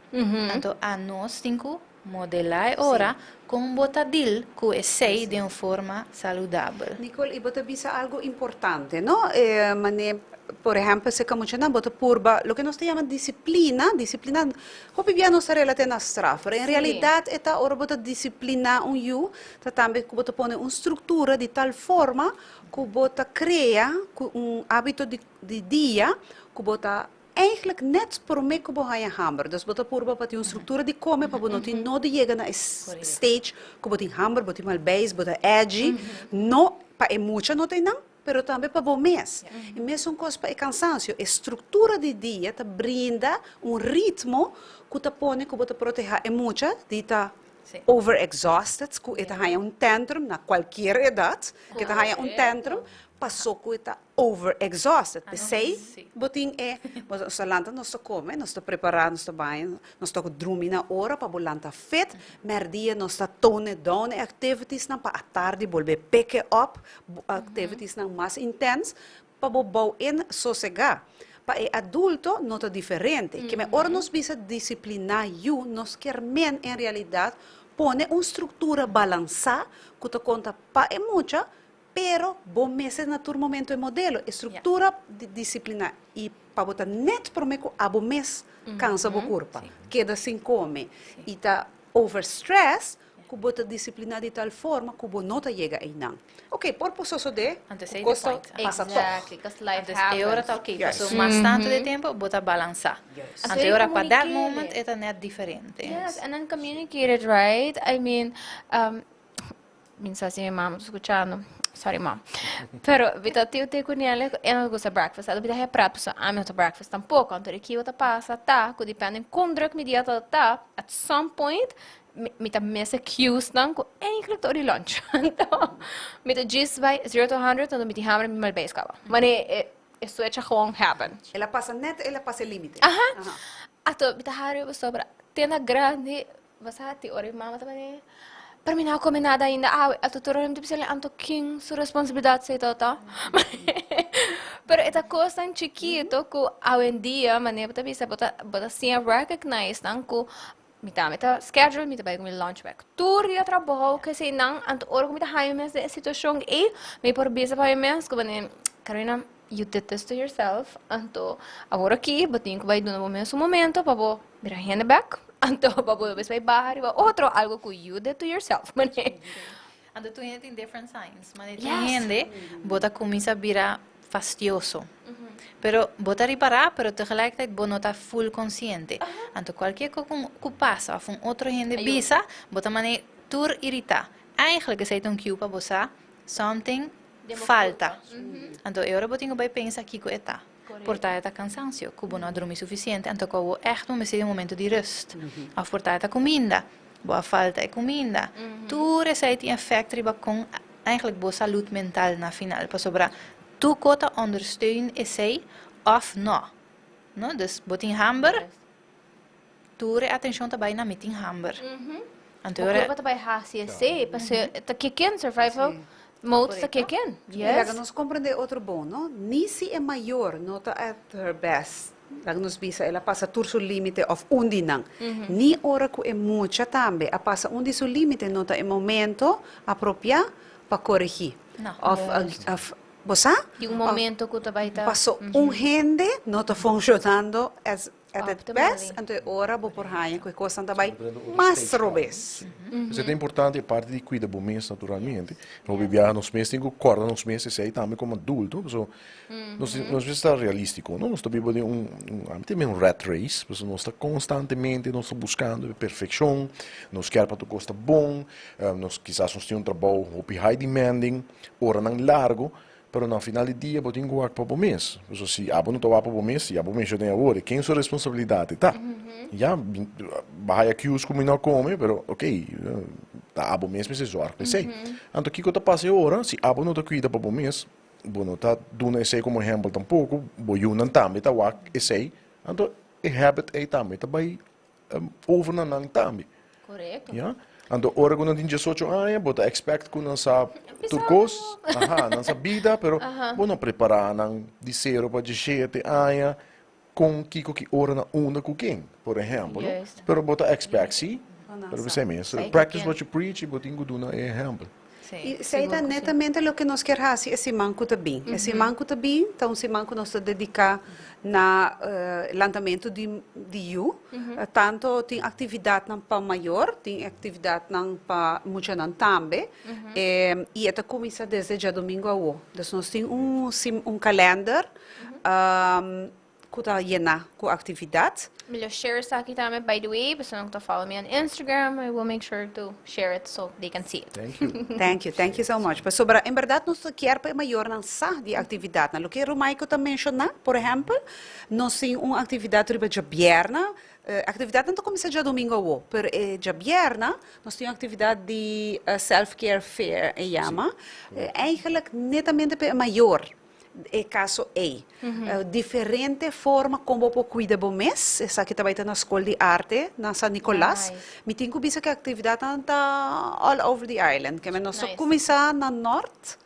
Anto anos tin ku Modelá e ora kon bo ta dil ku esei den un forma saludabel. Nicole, i bo ta bisa algo importante, no? E mane, por ehempel, serka muchanan bo ta purba loke nos ta yama disiplina, disiplina, hopi bia nos ta relat'é na straf, pero en realidat e ta ora bo ta disipliná un yu, ta tambe ku bo ta pone un struktura di tal forma ku bo ta krea ku un hábito di di dia ku bo ta Eigenlijk net prome ku bo haña hamber. Dus bo ta purba pa tin un struktura di kome pa bo no tin no di yega na e stage ku bo tin hamber, bo tin malbeis, bo ta edgy. No pa e mucha no ta einan, pero tambe pa bo mes. E mesun kos pa e kansansio. E struktura di dia ta brinda un ritmo ku ta pone ku bo ta proteha e mucha di ta over exhausted, ku e ta haña un tantrum na kualkier edat, ku e ta haña un tantrum paso ku e ta over exhausted. P'esei bo tin e, bo ta lanta nos ta kome, nos ta prepará, nos ta baña, nos ta drumi na ora pa bo lanta fit, mèrdia nos ta tone down e activitiesnan pa atardi bolbe pick e up activitiesnan mas intens pa bo bou in sosegá. Pa e adulto no ta diferente. Keme ora nos bisa disipliná yu nos kier men en realidat pone un struktura balansá ku ta konta pa e mucha. Pero bo mester na tur momento e modelo, e structura di disciplina y pa bo ta net prome cu abo mes cansa bo curpa, keda sin come y ta overstress cu bo ta disciplina di tal forma cu bo no ta yega eynan. Ok, por por sosode Anto cu esey cos ta ta point. pasa toch. Exactly, 'cause life Anto e ora happens. ta ok, paso mas tanto di tempo bo ta balansa. Juist. Anto e ora pa that Communicate. moment e ta net diferente. Yes, and then communicate it, right? I mean, mi sa si mi mama ta scuchando. Sorry, mom. Pero mi ta tiu te cu Nelly, e no gusta breakfast. Ela bita prat, paso ami no ta breakfast tampoco. Anto kico ta pasa ta, cu depending con druk mi dia ta ta, at some point, mi ta miss cues nan cu eigenlijk ta ora di lunch. Anto, mi ta just bij 0 to 100, anto mi tin hamber, mi mal bij caba. Maar nee, e switch gewoon happen. El a pasa net, el a pasa e limite. Aha. Anto, mi ta hari sobra tena grandi, basta ti ora mi mama ta mane, pero mi no a come nada ainda. Ah, anto tur ora mi ta bisa, anto ken su responsabilidad esey ta ta? Pero e ta cos tan chikito cu awendia, mane bo ta bisa, bo ta siña recognize nan cu mi ta mi ta schedule, mi ta bay cu mi lunch bag. Tur dia trabou, cu esey nan, anto ora cu mi ta haya mi mes den e situacion ey, mi por bisa pa mi mes cu mane, "Carolina, you did this to yourself, anto awor aki bo tin cu bay duna bo mes un momento pa bo bira hende bek, anto pa bo despues bay baha riba otro algo cu you did to yourself." Mane. Anto tur hende tin different signs. Mane tur Yes. hende bo ta cuminsa bira fastioso. Pero bo ta ripara, pero tegelijkertijd bo no ta full consciente. Anto cualkier co cu pasa of un otro hende Ayuda. Bisa, bo ta mane tur irita. Eigenlijk esey ta un cue pa bo sa something Den bo falta. culpa. Anto e ora bo tin cu bay pensa kico e ta. Por ta e cansancio, cu bo no a drumi suficiente, anto cu bo echt bo mester un momento di rust. Of por ta e cuminda, bo a falta e cuminda. Tur esey tin effect riba con eigenlijk bo salud mental na final. Pasobra tur cos ta ondersteun esey of no. No? Dus bo tin hamber, tur e atencion ta bay na mi tin hamber. Anto O ora curpa ta bay hasi esey, paso ta kick in, survival mode ta kick in. Y laga Yes. nos comprende otro bon, no? Ni si e mayor no ta at her best. Laga nos bisa, el a pasa tur su limite of un di nan. Ni ora cu e mucha tambe a pasa un di su limite, no ta e momento apropia pa coregi. No. Of bo sa? Di un momento cu ta bay ta Paso un hende no ta funcionando as at its Optimally. best, anto ora bo por haya cu e cos ta bay mas robes. Esey ta importante, parti di cuida bo mes, naturalmente. No biaha nos mes tin cu corda nos mes esey tambe como adulto. So, nos mester ta realistico, no? Nos ta biba den un tambe un rat race, so nos ta constantemente nos ta buscando perfeccion, nos kier pa tur cos ta bon, nos kisas nos tin un trabou hopi high demanding, oranan largo, pero na final di dia bo tin cu wak pa bo mes. So, si abo no ta wak pa bo mes, si abo menciona awor, ken su responsabilidad ta? Ja, bahaya cues cu mi no come, pero ok, ta abo mes mester zorg pa esey. Anto kico ta pasa ora, si abo no ta cuida pa bo mes, bo no ta duna esey como ehempel tampoco, bo yiunan tambe ta wak esey, anto e habit ey tambe ta bay over na nan tambe. Correcto. Ja? Anto ora cu nan tin 18 aña, bo ta expect cu nan sa tur cos, aha, nan sa bida, pero bo no prepara nan di 0 pa 17 aña con kico ki ora na unda cu ken, por ehempel, no? Juist. Pero bo ta expect si, Bo pero sa. bo mes, Sei practice ken. what you preach, y bo tin cu duna e ehempel. Si, Y esey ta sigur cu si. netamente loke nos kier haci e siman cu ta bin. E siman cu ta bin, ta un siman cu nos ta dedica na lantamento di yiu. Tanto tin actividadnan pa mayor, tin actividadnan pa muchanan tambe. Y ta cuminsa desde diadomingo awo. Dus nos tin un calendar cu ta yena cu actividad. Mi lo share esaki tambe, by the way, personanan cu ta follow me on Instagram, I will make sure to share it so they can see it. Thank you. Thank you, thank you so much. Pasobra, en berdad, nos kier pa mayornan sa di actividad. Na loke Romaiko ta menciona, por ehempel, nos tin un actividad riba diabierna, actividad no ta cuminsa diadomingo awo, pero diabierna nos tin un actividad di self-care fair, e yama. Eigenlijk netamente pa mayor. E caso ey. Diferente forma con bo por cuida bo mes. Esaki tambe ta na Scol di Arte, na San Nicolas. Nice. Mi tin cu bisa cu e actividad ta all over the island. Cu nos Nice. cuminsa na Noord,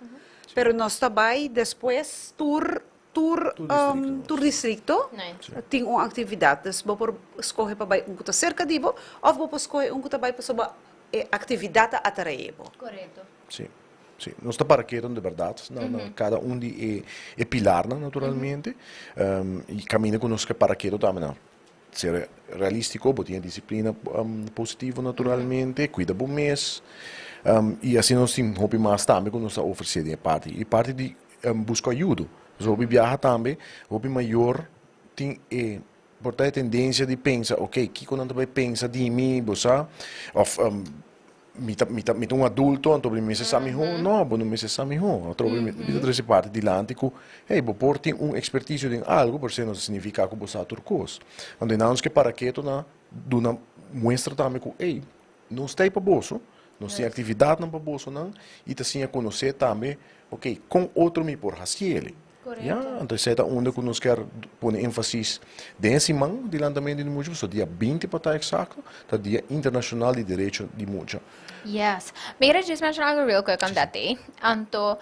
pero nos tambe despues tur Tur distrito. Tur distrito Nice. tin un actividad. Dus bo por scoge pa bay un cu ta cerca di bo, of bo por scoge un cu ta bay pa e actividad ta atrae bo. Correcto. Si. Si. Nos ta para keto di berdad na cada un di e e pilarnan naturalmente. Y caminda cu nos ke para keto tambe na ser realistico, bo tin e disciplina positivo naturalmente, cuida bo mes. Y asina nos tin hopi mas tambe cu nos ta ofrece den e parti. E parti di busca ayudo. Pasobra hopi biaha tambe, hopi mayor tin e por ta e tendencia di pensa, ok, kico nan ta bay pensa di mi, bo sa? Of mi ta mi ta mi ta un adulto anto mi mester sa miho. No, bo no mester sa miho. Atrobe mi ta trece parti dilanti cu, hey, bo por tin un experticio den algo, pero esey no ta significa cu bo sa tur cos. Anto e nan nos ke para keto na duna muestra tambe cu, hey, nos ta ey pa boso, nos tin actividadnan pa bosonan y ta siña conoce tambe, ok, con otro mi por haciele. Ya, anto esei ta unda ku nos kier pone énfasis den e siman di lantamentu di mucha, pasobra dia 20 pa ta eksakto, ta Dia Internashonal di Derecho di Mucha. Yes. Mi quiere just mention algo real quick on that day. Anto,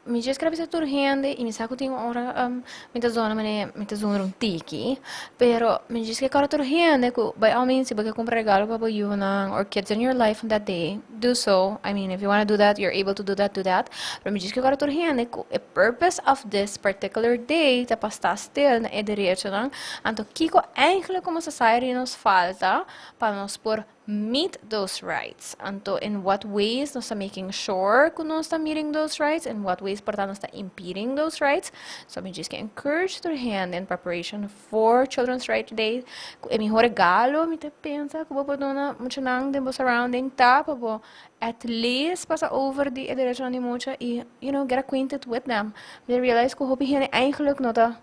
mi just quiere bisa tur hende y mi sa cu tin ora mi ta zona mane mi ta zona un tiki, pero mi just ke kòrda tur hende cu by all means si bo ke cumpra regalo pa bo yunan or kids in your life on that day, do so, I mean if you wanna do that, you're able to do that, do that, pero mi djis ke kòrda tur hende ku e purpose of this particular day ta pa sta stil na e derechonan, anto kiko eigenlijk komo society nos falta pa nos por meet those rights, anto in what ways nos ta making sure ku nos ta meeting those rights, in what ways por ta nos ta impeding those rights, so mi djis ke encourage tur hende in preparation For Children's Right Day, ku e mihó regalo mi ta pensa ku bo por duna muchanan den bo surrounding ta pa bo at least pasa over di e derechonan di mucha i you know get acquainted with them. Mi ta realize ku hopi hende eigenlijk no ta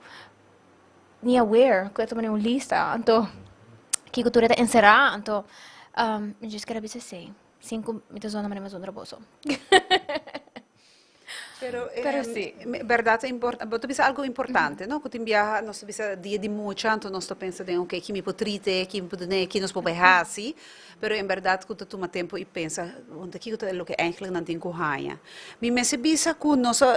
ni aware ku e ta pone un lista anto kiko tur e ta enserá anto mi just kere bisa esei sin ku mi ta zona manera mi a zona boso. Pero, Pero sí. Berdad ta import, bo ta bisa algo importante, no? Ku tin biaha nos ta bisa dia di mucha, anto nos ta pensa den, ok, ki mi por trite, ki mi por dun'é, ki nos por bai hasi. Pero en berdad ku ta tuma tempo i pensa, wanta kiko ta loke eigenlijk nan tin ku haña. Mi mester bisa ku nos a,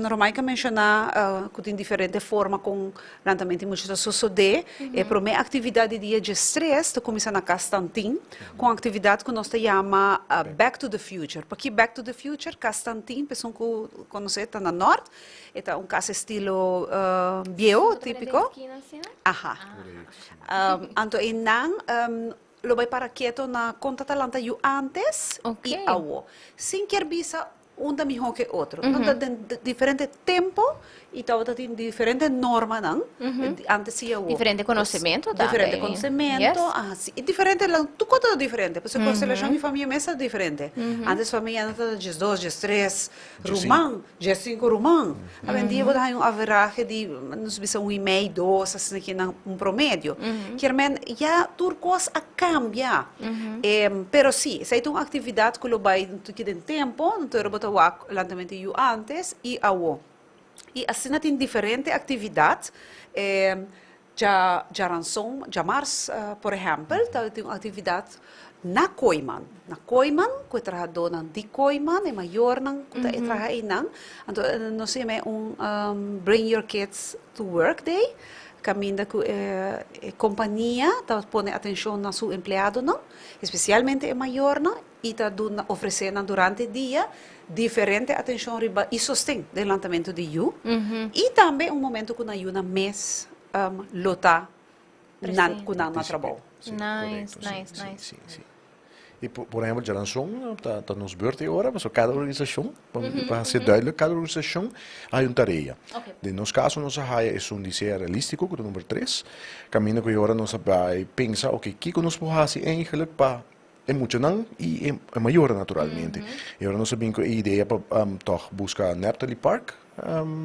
Romaica a menshoná ku tin diferente forma kon Lantamentu di mucha ta sosodé. E promé aktividat di dia diestres ta kuminsá na Kas Tantin ku un aktividat ku nos ta yama Back to the Future. Pakí Back to the Future? Kas Tantin, pa esun ku konosé, ta na nòrt. E ta un kas estilo bieu, típiko. Aha. Anto einan lo bai para keto na kon ta ta lanta yu ántes i awo. Sin kier bisa Un ta mihó ke otro. Nan ta den diferente tempo i tabata tin diferente normanan antes i awor. Diferente konosementu tambe. Diferente konosementu, aha, si. I diferente, tur kos ta diferente. Pasobra konstelashon di famia mes ta diferente. Antes famianan tabata 12, 13 ruman, 15 ruman. Awendia bo ta haña un averahe di, nos bisa un i mei, dos, asina ki nan un promedio. Kier men ya tur kos a kambia. Pero si, esei ta un aktividat ku lo bai tuki den tempo, anto bo ta wak lantamentu yu antes i awo. I asina tin diferente aktividat, dja djaranson, djamars por ehèmpel, ta tin un aktividat na Kooiman. Na Kooiman, ku e trahadónan di Kooiman, e mayornan ku ta e traha einan. Anto nos yama e un Bring Your Kids to Work Day, kaminda ku e kompania ta pone atenshon na su empleadonan, espesialmente e mayornan, i ta duna ofresé nan durante dia diferente atenshon riba i sosten den lantamentu di yu, i tambe un momento ku nan yunan mes lo ta nan ku nan na trabou. Sí, Nice, korekto, sí, nice, sí, nice. sí, sí. I por ehempel djaranson ta nos beurt e ora, pasobra kada organisashon, pa hasi duidelijk, kada organisashon hay un tarea. Den nos kaso nos a haya esun di sea realístiko, ku ta number tres, kaminda ku e ora nos a bai pensa, oke, kiko nos por hasi eigenlijk pa E muchanan i e mayornan naturalmente. E ora nos a bin ku e idea pa tòg buska Neptali Park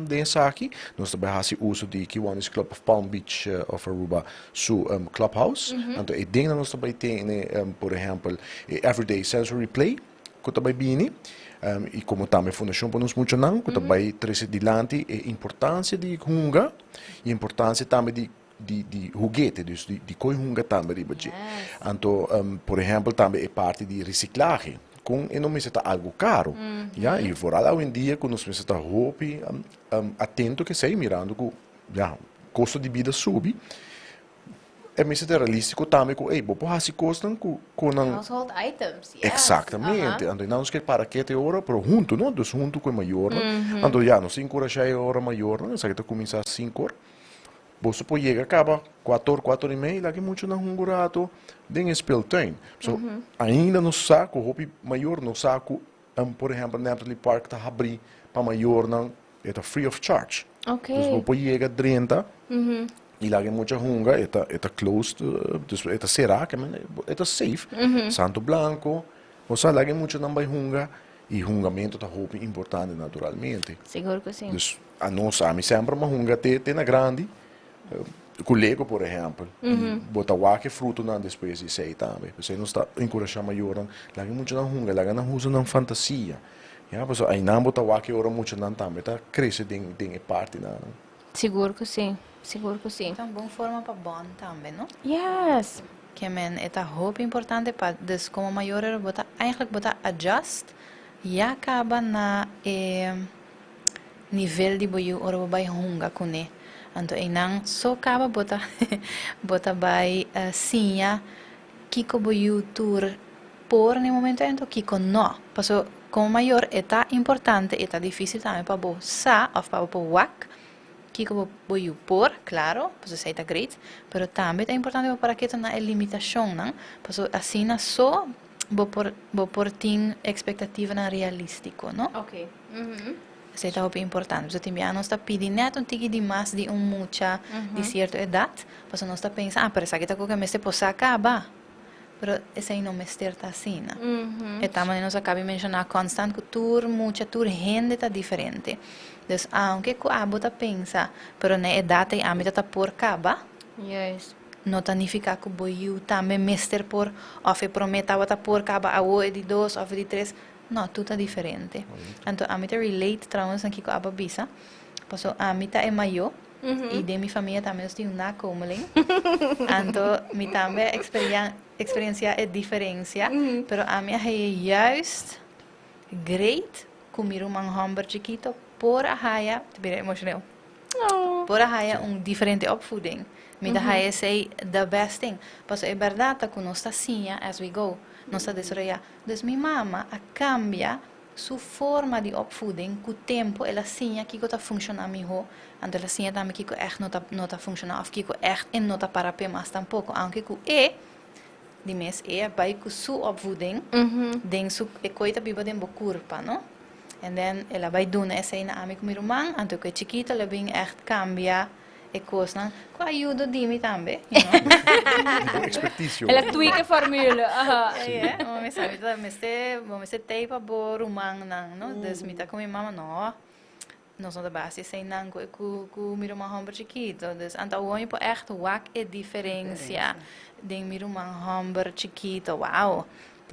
den esaki. Nos ta bai hasi uso di Kiwanis Club of Palm Beach of Aruba su clubhouse. Anto e dennan nos ta bai tene por ehèmpel e Everyday Sensory Play ku ta bai bini i komo tambe Fundashon pa nos muchanan ku ta bai trese dilanti e importansia di hunga i importansia tambe di di di hugete, dus di di koe hunga tambe riba dje. Anto por ehempel tambe e parti di risiklahe, kon e no mester ta algu karu, ya, i vooral awendia ku nos mester ta hopi atento ku esei mirando ku ya kosto di bida subi. E mester ta realistico tambe cu ey bo por haci cosnan cu cu nan. Household items, yes. Exactamente. Anto nan nos ke para kete e ora, pero hunto no, dus hunto cu e mayornan. Anto ya, nos ta encurasha e ora mayornan, esaki ta cuminsa cinco or. Boso por yega caba cuator, cuator y mei, laga e muchanan hunga un rato den e speeltuin. So, ainda nos sa cu hopi mayor no sa cu, por ehempel, Naptali Park ta habri pa mayornan, e ta free of charge. Dus bo por yega drenta y laga e mucha hunga, e ta, e ta closed, dus e ta cera, ke men e ta safe. Santo Blanco, bo sa laga e muchanan bay hunga y hungamento ta hopi importante naturalmente. Sigur cu si. Dus anos, ami semper m'a hunga te te na grandi, cu Lego por ehempel, y bo ta wak e frutonan despues di esey tambe. P'esey nos ta encurasha mayornan, laga e muchanan hunga, laga nan usa nan fantasia. Ya, pasobra aynan bo ta wak e ora muchanan tambe ta crece den den e partinan. Sigur cu si, sigur cu si. Ta un bon forma pa bond tambe, no? Yes. Ke men e ta hopi importante pa dus como mayor bo ta eigenlijk bo ta adjust ya caba na e nivel di bo yu ora bo bai hunga cune. Anto eynan so caba bo ta bo ta bai siña kiko bo yu tur por na e momento ei anto kiko no. Paso como mayor e ta importante e ta dificil tambe pa bo sa of pa bo por wak kiko bo bo yu por, claro, paso esei ta great, pero tambe ta importante pa para keto na e limitacionnan, paso asina so bo por bo por tin expectativanan realistico, no? Esei ta hopi importante. Pasobra tin bia nos ta pidi net un tiki di mas di un mucha di cierto edad, pasobra nos ta pensa, ah, pero esaki ta cu ke mester por sa caba. Pero esei no mester ta asina. E ta manera nos a caba di menciona constant cu tur mucha, tur hende ta diferente. Dus aunke cu abo ta pensa, pero na e edad ei ami ta ta por caba, no ta nifica cu bo yiu tambe mester por, of e prome tabata por caba awo e di dos of e di tres. No, tur ta diferente. Anto ami ta relate trouwens na kiko abo a bisa, paso ami ta e mayo y den mi famia tambe nos tin un nakomeling. Anto mi tambe a experiencia e diferencia, pero ami a haya juist great cu mi ruman homber chikito por a haya, ta bira emocioneel, por a haya un diferente opvoeding. Mi ta haya esey the best thing. Paso e berdad ta cu nos ta siña as we go, nos ta desaroya. Dus mi mama a cambia su forma di opvoeding cu tempo, el a siña kico ta funciona miho, anto el a siña tambe kico echt no ta no ta funciona of kico echt e no ta para p'e mas tampoco, aunke cu e di mes e a bay cu su opvoeding den su e coy ta biba den bo curpa no, and then el a bay duna esey na ami cu mi ruman, anto cu e chikito el a bin echt cambia. E kosnan ku ayudo di mi tambe, you know. Di bo ekspertisio. El a tweak e formule, aha. Sí, eh. Bo mester, mi ta mester, bo mester tei pa bo rumannan, no? Dus mi ta ku mi mama, no, nos no ta bai hasi eseinan ku ku ku mi ruman hòmber chikito. Dus anto awor mi por ègt wak e diferensia den mi ruman hòmber chikito, wow!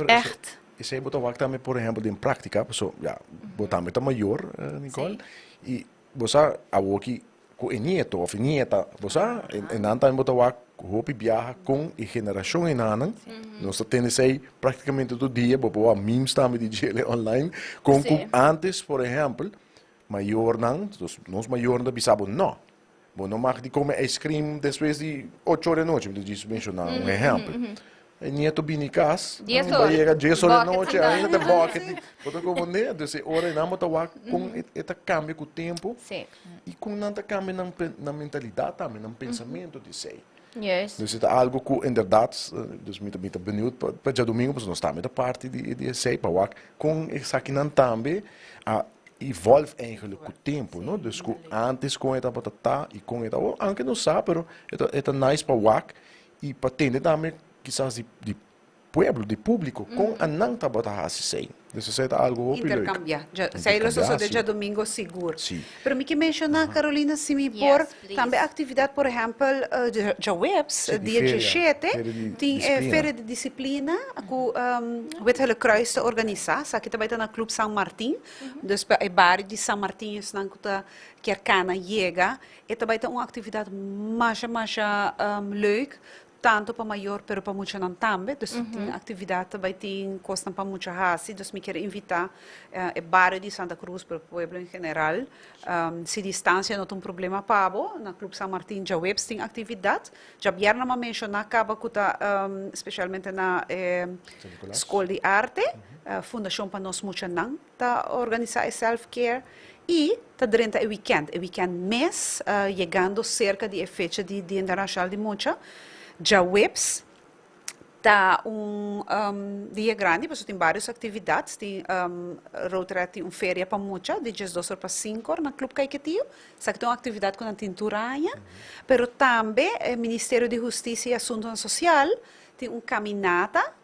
Ègt. Esei bo ta wak tambe, por ehèmpel, den práktika, pasobra, ya, bo tambe ta mayor, Nicole, i Bo sa awoki ku e nieto of e nieta, bo sa, e nan tambe bo ta wak hopi biaha kon e generashon e nannan. Nos ta tende esei praktikamente tur dia, bo por wak memes tambe di djele online, kon ku antes, por ehèmpel, mayornan, nos mayornan ta bisa bo nò, bo no mag di kome ijskrim despues di ocho ora di anochi, mi ta djis menshoná un ehèmpel. E nieto bini kas, bo yega dies ora di nochi, ainda ta bucket di, bo ta komprende? Entonces e ora einan bo ta wak kon e ta kambia ku tempu i kon nan ta kambia nan nan mentalidat tambe, nan pensamentu di esei. Entonces e ta algu ku inderdat, dus mi ta mi ta beniut pa pa djadumingu pasobra nos tambe ta parti di di esei pa wak kon esakinan tambe a evolve eigenlijk ku tempu, no? Dus ku antes kon e tabata ta i kon e ta awor, aunke nos sa pero e ta e ta nice pa wak I pa tende tambe kisas di di pueblo, di públiko, kon anan tabata hasi esei. Dus esei ta algu hopi leuk. Interkambiá. Dja, esei lo sosodé djadumingo sigur. Sí. Pero mi ke menshoná, Carolina, si mi por, tambe aktividat, por ehèmpel, djaweps, Sí, di dia feria, djeshete, feria di tin e disiplina. feria di disiplina ku Wit Gele Kruis ta organisá. Esaki ta bai ta na Club San Martin. Dus pa e bario di San Martin esnan ku ta kier kana yega, E ta bai ta un actividad masha masha leuk. Tanto pa mayor pero pa muchanan tambe, dus tin actividad, bay tin cosnan pa mucha haci, dus mi kier invita e bario di Santa Cruz pero pueblo en general, si distancia no ta un problema pa bo, na Club San Martin djaweps tin actividad, djabierna mi a menciona caba cu ta specialmente na e Scol di Arte, Fundacion pa Nos Muchanan ta organisa e self care y ta drenta e weekend, e weekend mes yegando cerca di e fecha di Dia Internacional di Mucha, djaweps ta un dia grandi pasobra tin varios actividad, tin Rotary tin un feria pa mucha di 12 or pa 5 or na Club Caiquetio, esaki ta un actividad cu nan tin tur aña, pero tambe e Ministerio di Husticia y Asuntonan Social tin un caminata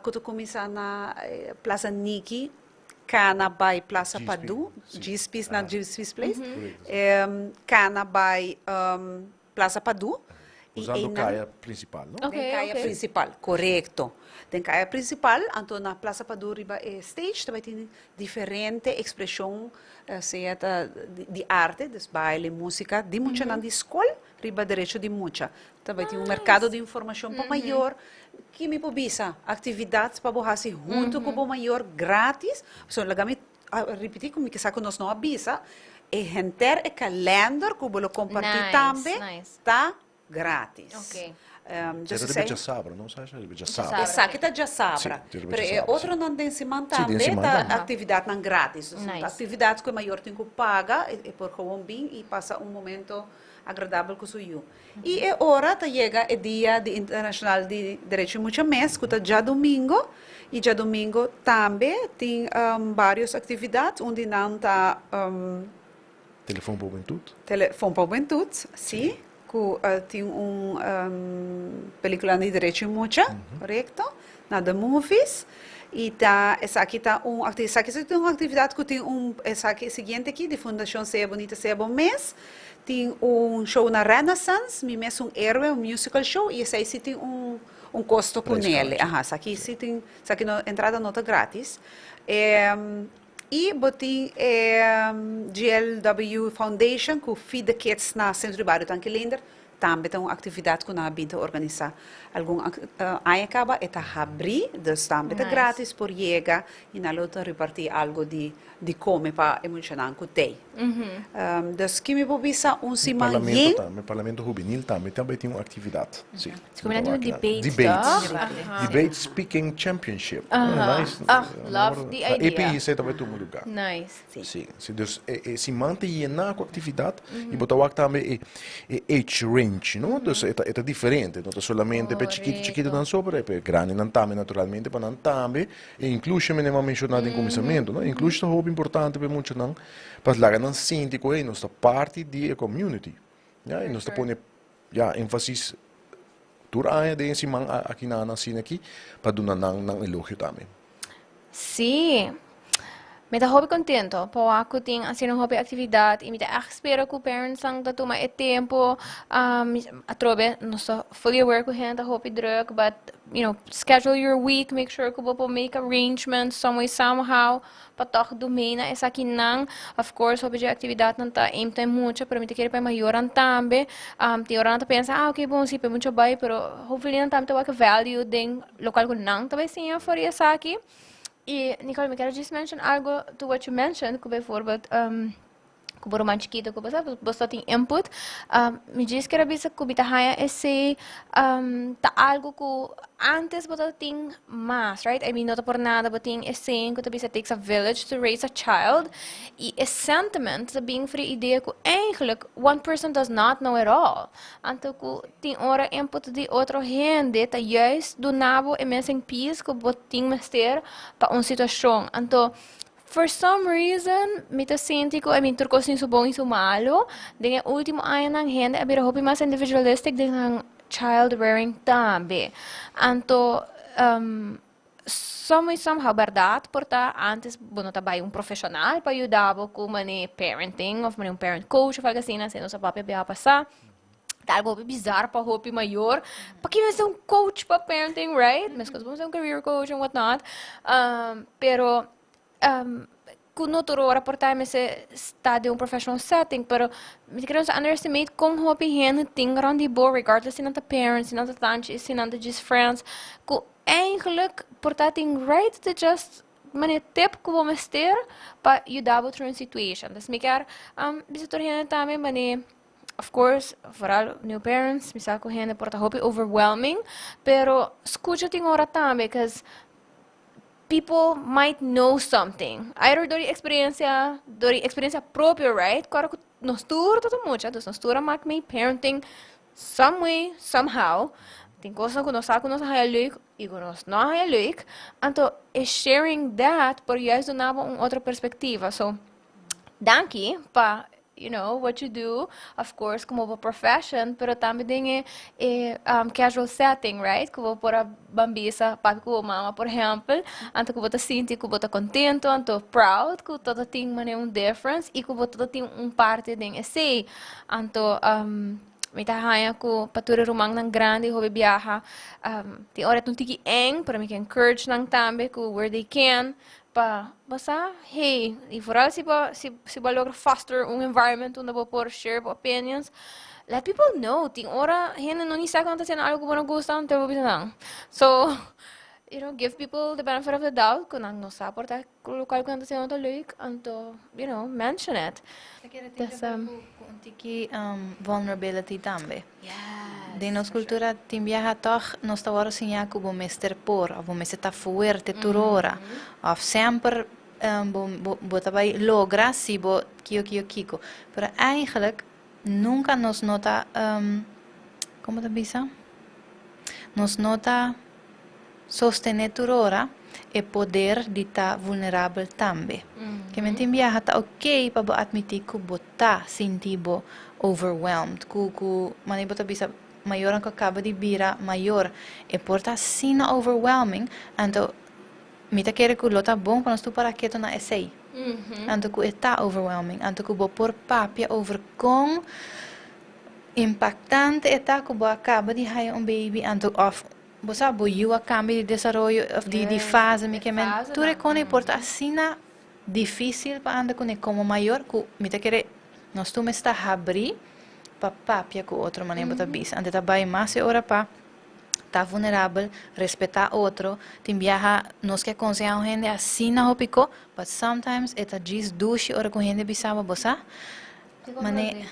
Cu ta cuminsa na Plaza Niki, cana bay Plaza Padu, Djispis na Djispis Place, cana bay Plaza Padu. Usando caya principal, no? Den caya principal, corecto. Den caya principal, anto na Plaza Padu riba e stage ta bay tin diferente expresion, sea ta di arte, dus baile, musica, di muchanan di scol riba derecho di mucha. Ta bai tin un merkado di informashon pa mayor. Ki mi por bisa? Aktividat pa bo hasi huntu ku bo mayor gratis. So laga mi ripití ku mi ke sa ku nos no a bisa, e henter e kalender ku bo lo kompartí tambe ta gratis. Dus esei. Esaki ta djasabra, no Sasha? Riba djasabra. Esaki ta djasabra. Pero e otronan den siman tambe ta aktividatnan gratis. Dus aktividat ku e mayor tin ku paga, e por gewoon bin i pasa un momento agradabel ku su yu. I e ora ta yega e Dia di Internashonal di Derecho di Mucha mes ku ta djadumingo i djadumingo tambe tin varios aktividat. Un di nan ta. Telefon pa Hubentud. Telefon pa Hubentud, si, ku tin un pelikula di derecho di mucha, korekto, na The Movies. I ta esaki ta un esaki si ta un aktividat ku tin un esaki e siguiente aki di Fundashon Sea Bunita Sea Bo Mes. Tin un show na Renaissance, Mi Mes Un Héroe, un musical show, i esei si tin un un kosto ku nele. Aha, esaki si tin, esaki no, entrada no ta gratis. I bo tin e GLW Foundation ku Feed the Kids na Sentro di Bario Tanki Leendert, Tambe ta un actividad cu nan a bin ta organisa algun aña caba, e ta habri, dus tambe ta gratis por yega y nan lo ta reparti algo di di come pa e muchanan cu tey. Dus ki mi por bisa un siman yen. Parlamento tambe, Parlamento Hubenil tambe tambe tin un actividad, si. Si cu mi nan tin un debate, toch? Debate, Debate Speaking Championship. Nice. Ah, love the idea. EPIC ta bay tuma lugar. Nice. Si, si, dus e siman ta yená ku aktividat i bo ta wak tambe e e age range, no? Dus e ta e ta diferente, no ta solamente pa e chikitu chikitunan so, pero e pa e grandinan tambe naturalmente, pa nan tambe e inclusion mi a menshoná den kuminsamentu, no? Inclusion ta hopi importante pa e muchanan, pa laga nan sinti ku hey nos ta parti di e community, ya, i nos ta pone ya énfasis tur aña den e siman aki nan asina aki pa duna nan nan elogio tambe. Sí. Mi ta hopi contento pa wak cu tin asina hopi actividad y mi ta echt spera cu parentsnan ta tuma e tempo. Atrobe nos ta fully aware cu hende ta hopi druk but you know schedule your week, make sure cu bo por make arrangements some way somehow pa toch do mee na esakinan. Of course hopi dje actividadnan ta aim ta e mucha pero mi ta kere pa e mayornan tambe. Tin ora nan ta pensa ah okay bon si pa e mucha bay pero hopefully nan tambe ta wak e value den Locual cu nan ta bay siña for di esaki. Y Nicole, mi quiero just mention algo to what you mentioned, cu bijvoorbeeld cu bo ruman chikito cu bo sa, bo sa tin input. Mi just quiero bisa cu mi ta haya esey ta algo cu antes bo ta tin mas, right? I mean, no ta por nada bo tin e saying cu ta bisa it takes a village to raise a child. Y e sentiment ta bin for e idea cu eigenlijk one person does not know it all. Anto ku tin ora input di otro hende ta juist duna bo e missing piece ku bo tin mester pa un situashon. Anto for some reason mi ta sinti ku, I mean, tur kos tin su bon i su malu. Den e ultimo añanan hende a bira hopi mas individualistic den nan child rearing tambe. Anto Some way somehow berdad por ta antes bo no ta bay un profesional pa yuda bo cu mane parenting of mane un parent coach of algo asina, asina nos a papia biaha pasa. Ta algo hopi bizar pa hopi mayor, paki mester un coach pa parenting, right? Mescos bo mester un career coach and what not. Pero. Ku no tur ora por ta mester sta den un professional setting, pero mi ta kere nos underestimate kon hopi hende tin rond di bo, regardless si nan ta parents, si nan ta tanchi, si nan ta djis friends, ku eigenlijk por ta tin right to just mane tip ku bo mester pa yuda bo through un situation. Dus mi kier bisa tur hende tambe mane, of course, vooral new parents, mi sa ku hende por ta hopi overwhelming, pero skucha tin ora tambe, cause people might know something. Either door di experiencia, door di experiencia propio, right? Kora ku nos tur ta mucha, dus nos tur a mak mee parenting some way, somehow. Tin kosnan ku nos sa ku nos a haya leuk i ku nos no a haya leuk. Anto e sharing that por juist duna bo un otro perspectiva. So, danki pa what you do, of course, como bo profession, pero tambe den e casual setting, right? Ku bo por a ban bisa papi ku bo mama, por ehempel, anto ku bo ta sinti ku bo ta contento, anto proud ku bo tin mane un difference i ku bo tin un parte den esei. Anto mi ta haña ku pa tur e rumannan grandi hopi biaha, tin ora ta un tiki eng, pero mi ke encourage nan tambe ku where they can pa basa, hey, i vooral si bo logra foster un environment unda bo por share bo opinions, let people know. Tin ora hende no ni sa ku nan ta hasiendo algo ku bo no gusta, anto bo bisa nan. So, give people the benefit of the doubt ku nan no sa por ta lokual ku nan ta hasiendo ta leuk, anto, mention it. Dus, un tiki vulnerability tambe. Den nos cultura tin biaha toch nos ta wòrdu siñá ku bo mester por, òf bo mester ta fuerte tur ora, òf semper bo ta bai logra si bo kiko kiko kiko. Pero eigenlijk nunca nos no ta, kon bo ta bisa? Nos no ta sostené tur ora e poder di ta vulnerabel tambe. Ke men tin biaha ta oké pa bo admití ku bo ta sinti bo overwhelmed, ku manera bo ta bisa mayornan ku a kaba di bira mayor, e por ta asina overwhelming, anto mi ta kere ku lo ta bon pa nos tur para keto na esei. Anto ku e ta overwhelming, anto ku bo por papia over kon impactante e ta ku bo a kaba di haya un baby, anto òf bo sa bo yu a kambia di desaroyo òf di fase, mi ke men tur e kon e por ta asina difísil pa anda kuné komo mayor ku mi ta kere nos tur mester ta habrí pa papia ku otro manera bo ta bisa. Anto ta bai mas e ora pa ta vulnerabel, respetá otro. Tin biaha nos ke konsehá un hende asina hopi ko, but sometimes e ta djis dushi ora ku un hende bisa bo, bo sa, mane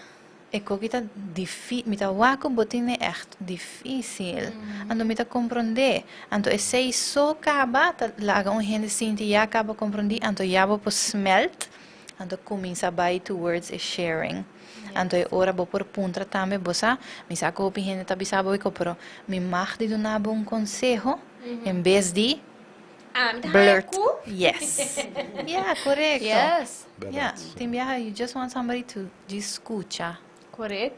e koki ta difí, mi ta wak ku bo tine ègt difísil. Anto mi ta komprondé. Anto esei so kaba ta laga un hende sinti ya kaba komprondí, anto ya bo por smelt, anto kuminsá bai towards e sharing. Anto e ora bo por puntra tambe, bo sa, mi sa ku hopi hende ta bisa bo pero mi mag di duna bo un konseho en bes di blurt. Yes. Yeah, korekto. Yeah, tin biaha you just want somebody to djis skucha.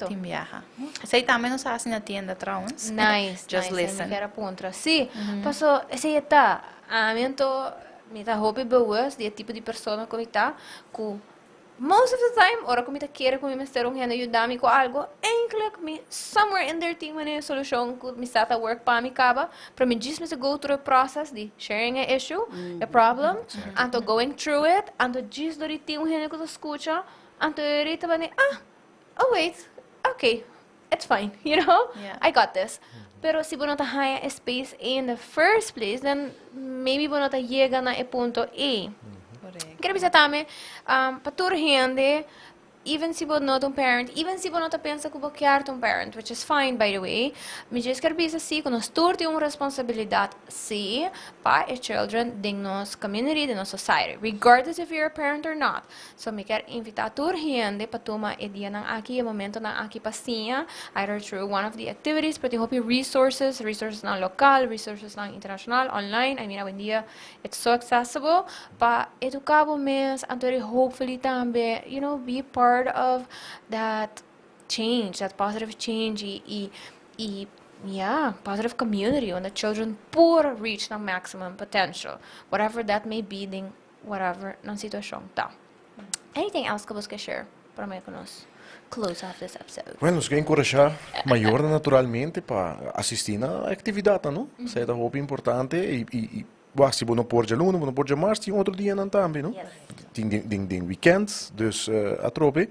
Tin biaha. Esei tambe nos a hasi na tienda trouwens. Nice, Just nice. listen. Mi kier a puntra. Sí, paso esei e ta. Ami anto mi ta hopi bewust di e tipo di persona ku mi ta, ku most of the time ora ku mi ta kere ku mi mester un hende yuda mi ku algo, eigenlijk mi somewhere in there tin manera solushon ku mi sa ta work pa mi kaba, pero mi djis mester go through e process di sharing e issue, e problem, anto going through it, anto djis dor di tin un hende ku ta skucha, anto e ora ta bani, ah, oh wait, okay, it's fine. I got this. Pero si bo no ta haya e space in the first place, then maybe bo no ta yega na e punto ei. Kier bisa tambe, pa tur hende, even si bo no ta un parent, even si bo no ta pensa ku bo kier ta un parent, which is fine, by the way, mi djis kier bisa si ku nos tur tin un responsabilidat si pa e children den nos community, den nos society, regardless if you're a parent or not. So mi kier invitá tur hende pa tuma e dianan aki, e momentonan aki pa siña, either through one of the activities, pero tin hopi resources, resourcesnan lokal, resourcesnan internashonal, online. I mean, awendia it's so accessible pa eduká bo mes, anto hopefully tambe, be part of that change, that positive change i, yeah, positive community when the children por reach the maximum potential, whatever that may be, den whatever nan situashon ta. Anything else ku bo ke share promé ku nos close off this episode? Bueno, nos ke enkurashá mayornan naturalmente pa asistí na aktividatnan, no? Esei ta hopi importante i, wak, si bo no por djaluna, bo no por djamars, tin otro dianan tambe, no? Yes. Tin den weekend, dus atrobe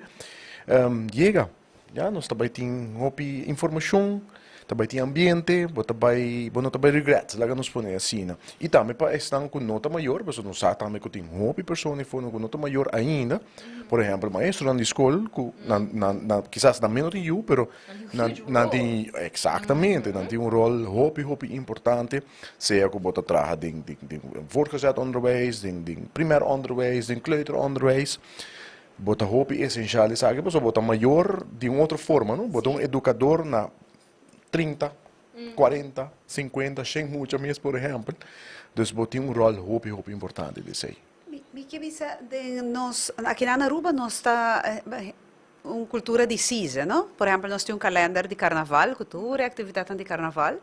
yega. Ya, nos ta bay tin hopi informacion, ta bay tin ambiente, bo ta bay, bo no ta bay regret, laga nos pone asina. Y tambe pa esnan cu no ta mayor, pasobra nos sa tambe cu tin hopi persona afuera cu no ta mayor ainda, por ehempel maestronan di scol cu nan nan nan kisas nan mes no tin yu, pero nan nan tin, exactamente, nan tin un rol hopi hopi importante, sea cu bo ta traha den den den voortgezet onderwijs, den den primair onderwijs, den kleuteronderwijs. Bo ta hopi esencial esaki pasobra bo ta mayor di un otro forma, no? Bo ta un educador na 30, 40, 50, 100 mucha mes, por ehempel. Dus bo tin un rol hopi, hopi importante den esey. Mi ke bisa den nos, aki na Aruba nos ta un cultura di season, no? Por ehempel nos tin un kalender di carnaval cu tur e actividadnan di carnaval.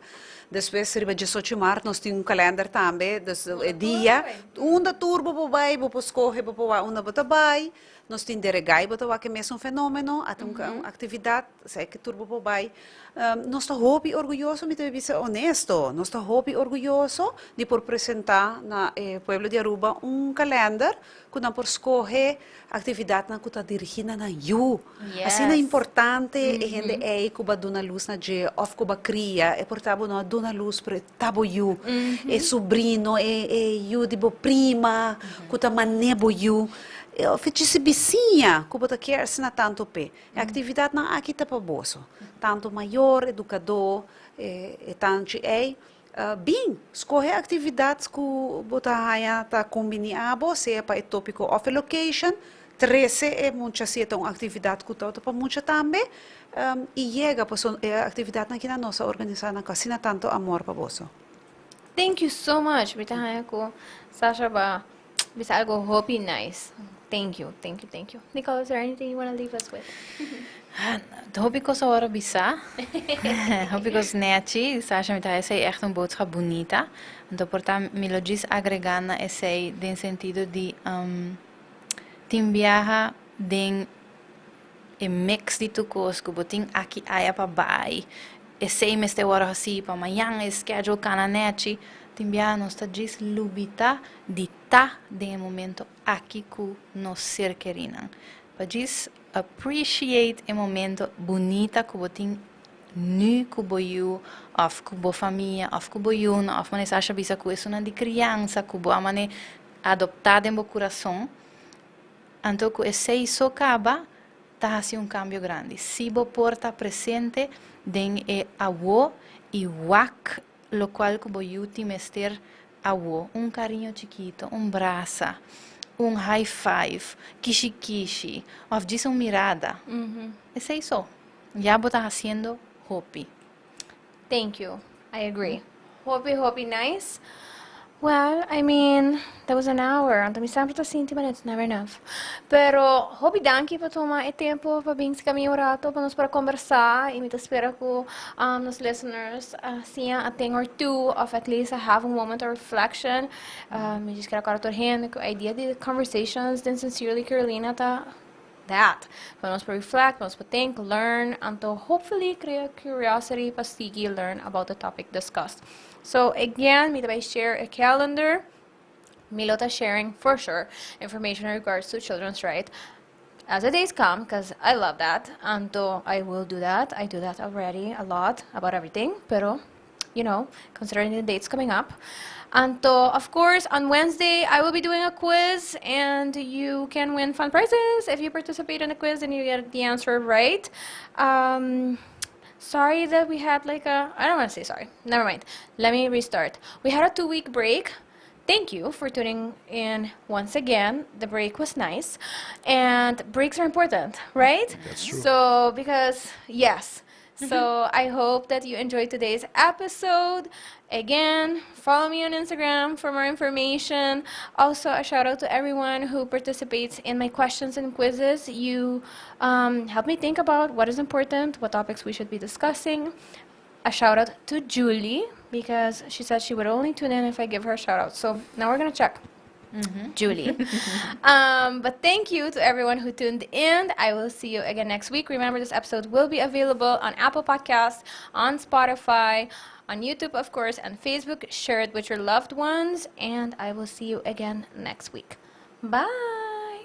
Despues riba 18 maart nos tin un kalender tambe, dus e dia unda tur bo por bai, bo por scoge, bo por wak unda bo ta bai. Nos tin Deregai, bo ta wak e mesun fenomeno, ata un actividad, esei ke tur bo por bai. Nos ta hopi orguyoso, mi ta bisa honesto, nos ta hopi orguyoso di por presenta na e pueblo di Aruba un kalender ku nan por skohe aktividatnan ku ta dirigí na nan yu. Asina importante e hende ei ku bo a duna lus na dje òf ku bo a kria, e por ta bo no a duna lus pero e ta bo yu, e subrino, e yu di bo prima ku ta man'é bo yu, òf e djis e bisiña ku bo ta kier asina tantu p'e. E aktividatnan aki ta pa boso, tantu mayor, edukadó, e tanchi ei. Bin, skohe aktividat ku bo ta haña ta kumbiní abo, sea pa e tópiko òf e location. Trese e mucha si e ta un aktividat ku ta pa mucha tambe. I yega, pasobra e aktividatnan kinan nos a organisá nan ku asina tantu amor pa boso. Thank you so much. Mi ta haña ku Sasha ba bisa algo hopi nice. Thank you, thank you, thank you. Nicole, is there anything you want to leave us with? Hopi kos a wòrdu bisá. Hopi kos nèchi. Sasha, mi ta haña esei ègt un boodschap bunita. Anto por ta mi lo djis agregá na esei den sentido di tin biaha den e mix di tur kos ku bo tin aki aya pa bai, esei mester wòrdu hasí pa mañan e schedule kana nèchi. Tin biaha nos ta djis lubitá di ta den e momento aki ku nos ser kerinan. Pa djis appreciate e momento bunita ku bo tin nu ku bo yu òf ku bo famia òf ku bo yunan òf manera Sasha bisa ku esunnan di kriansa ku bo a manera adoptá den bo kurason. Anto ku esei so kaba ta hasi un kambio grandi. Si bo por ta presente den e awo i wak lokual ku bo yu tin mester awo, un kariño chikito, un brasa, un high five, kishi kishi, òf djis un mirada. Esei so. Ya bo ta hasiendo hopi. Thank you. I agree. Hopi, hopi nice. Well, I mean, that was an hour. Anto mi semper ta sinti, but it's never enough. Pero hopi danki pa tuma e tempo pa bin serka mi un rato pa nos por a kombersá i mi ta spera ku nos listeners a siña a thing or two of at least a have a moment of reflection. Mi djis kere akorda tur hende ku e idea di conversations den Sincerely Carolina ta that. Pa nos por reflect, pa nos por think, learn, anto hopefully crea curiosity pa sigui learn about the topic discussed. So again, mi ta bay share e calendar. Mi lo ta sharing for sure information in regards to children's right as the days come, because I love that. Anto I will do that. I do that already a lot about everything, pero considering the dates coming up. Anto, of course, on Wednesday, I will be doing a quiz, and you can win fun prizes if you participate in the quiz and you get the answer right. Sorry that we had like a, I don't want to say sorry. Never mind. Let me restart. We had a 2-week break. Thank you for tuning in once again. The break was nice. And breaks are important, right? That's true. So, because, yes. So I hope that you enjoyed today's episode. Again, follow me on Instagram for more information. Also, a shout out to everyone who participates in my questions and quizzes. You help me think about what is important, what topics we should be discussing. A shout out to Julie, because she said she would only tune in if I give her a shout out. So now we're going to check. Julie. But thank you to everyone who tuned in. I will see you again next week. Remember, this episode will be available on Apple Podcasts, on Spotify, on YouTube, of course, and Facebook. Share it with your loved ones, and I will see you again next week. Bye.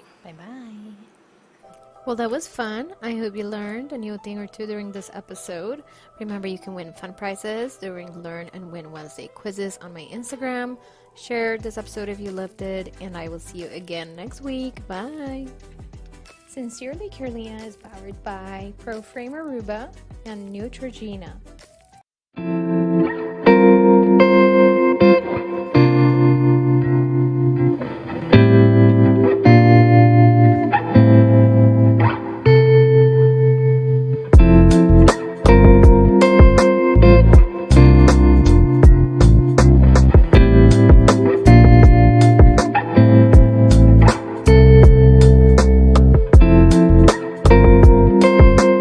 Well, that was fun. I hope you learned a new thing or two during this episode. Remember, you can win fun prizes during Learn and Win Wednesday quizzes on my Instagram. Share this episode if you loved it, and I will see you again next week. Bye. Sincerely Carolina is powered by ProFrame Aruba and Neutrogena.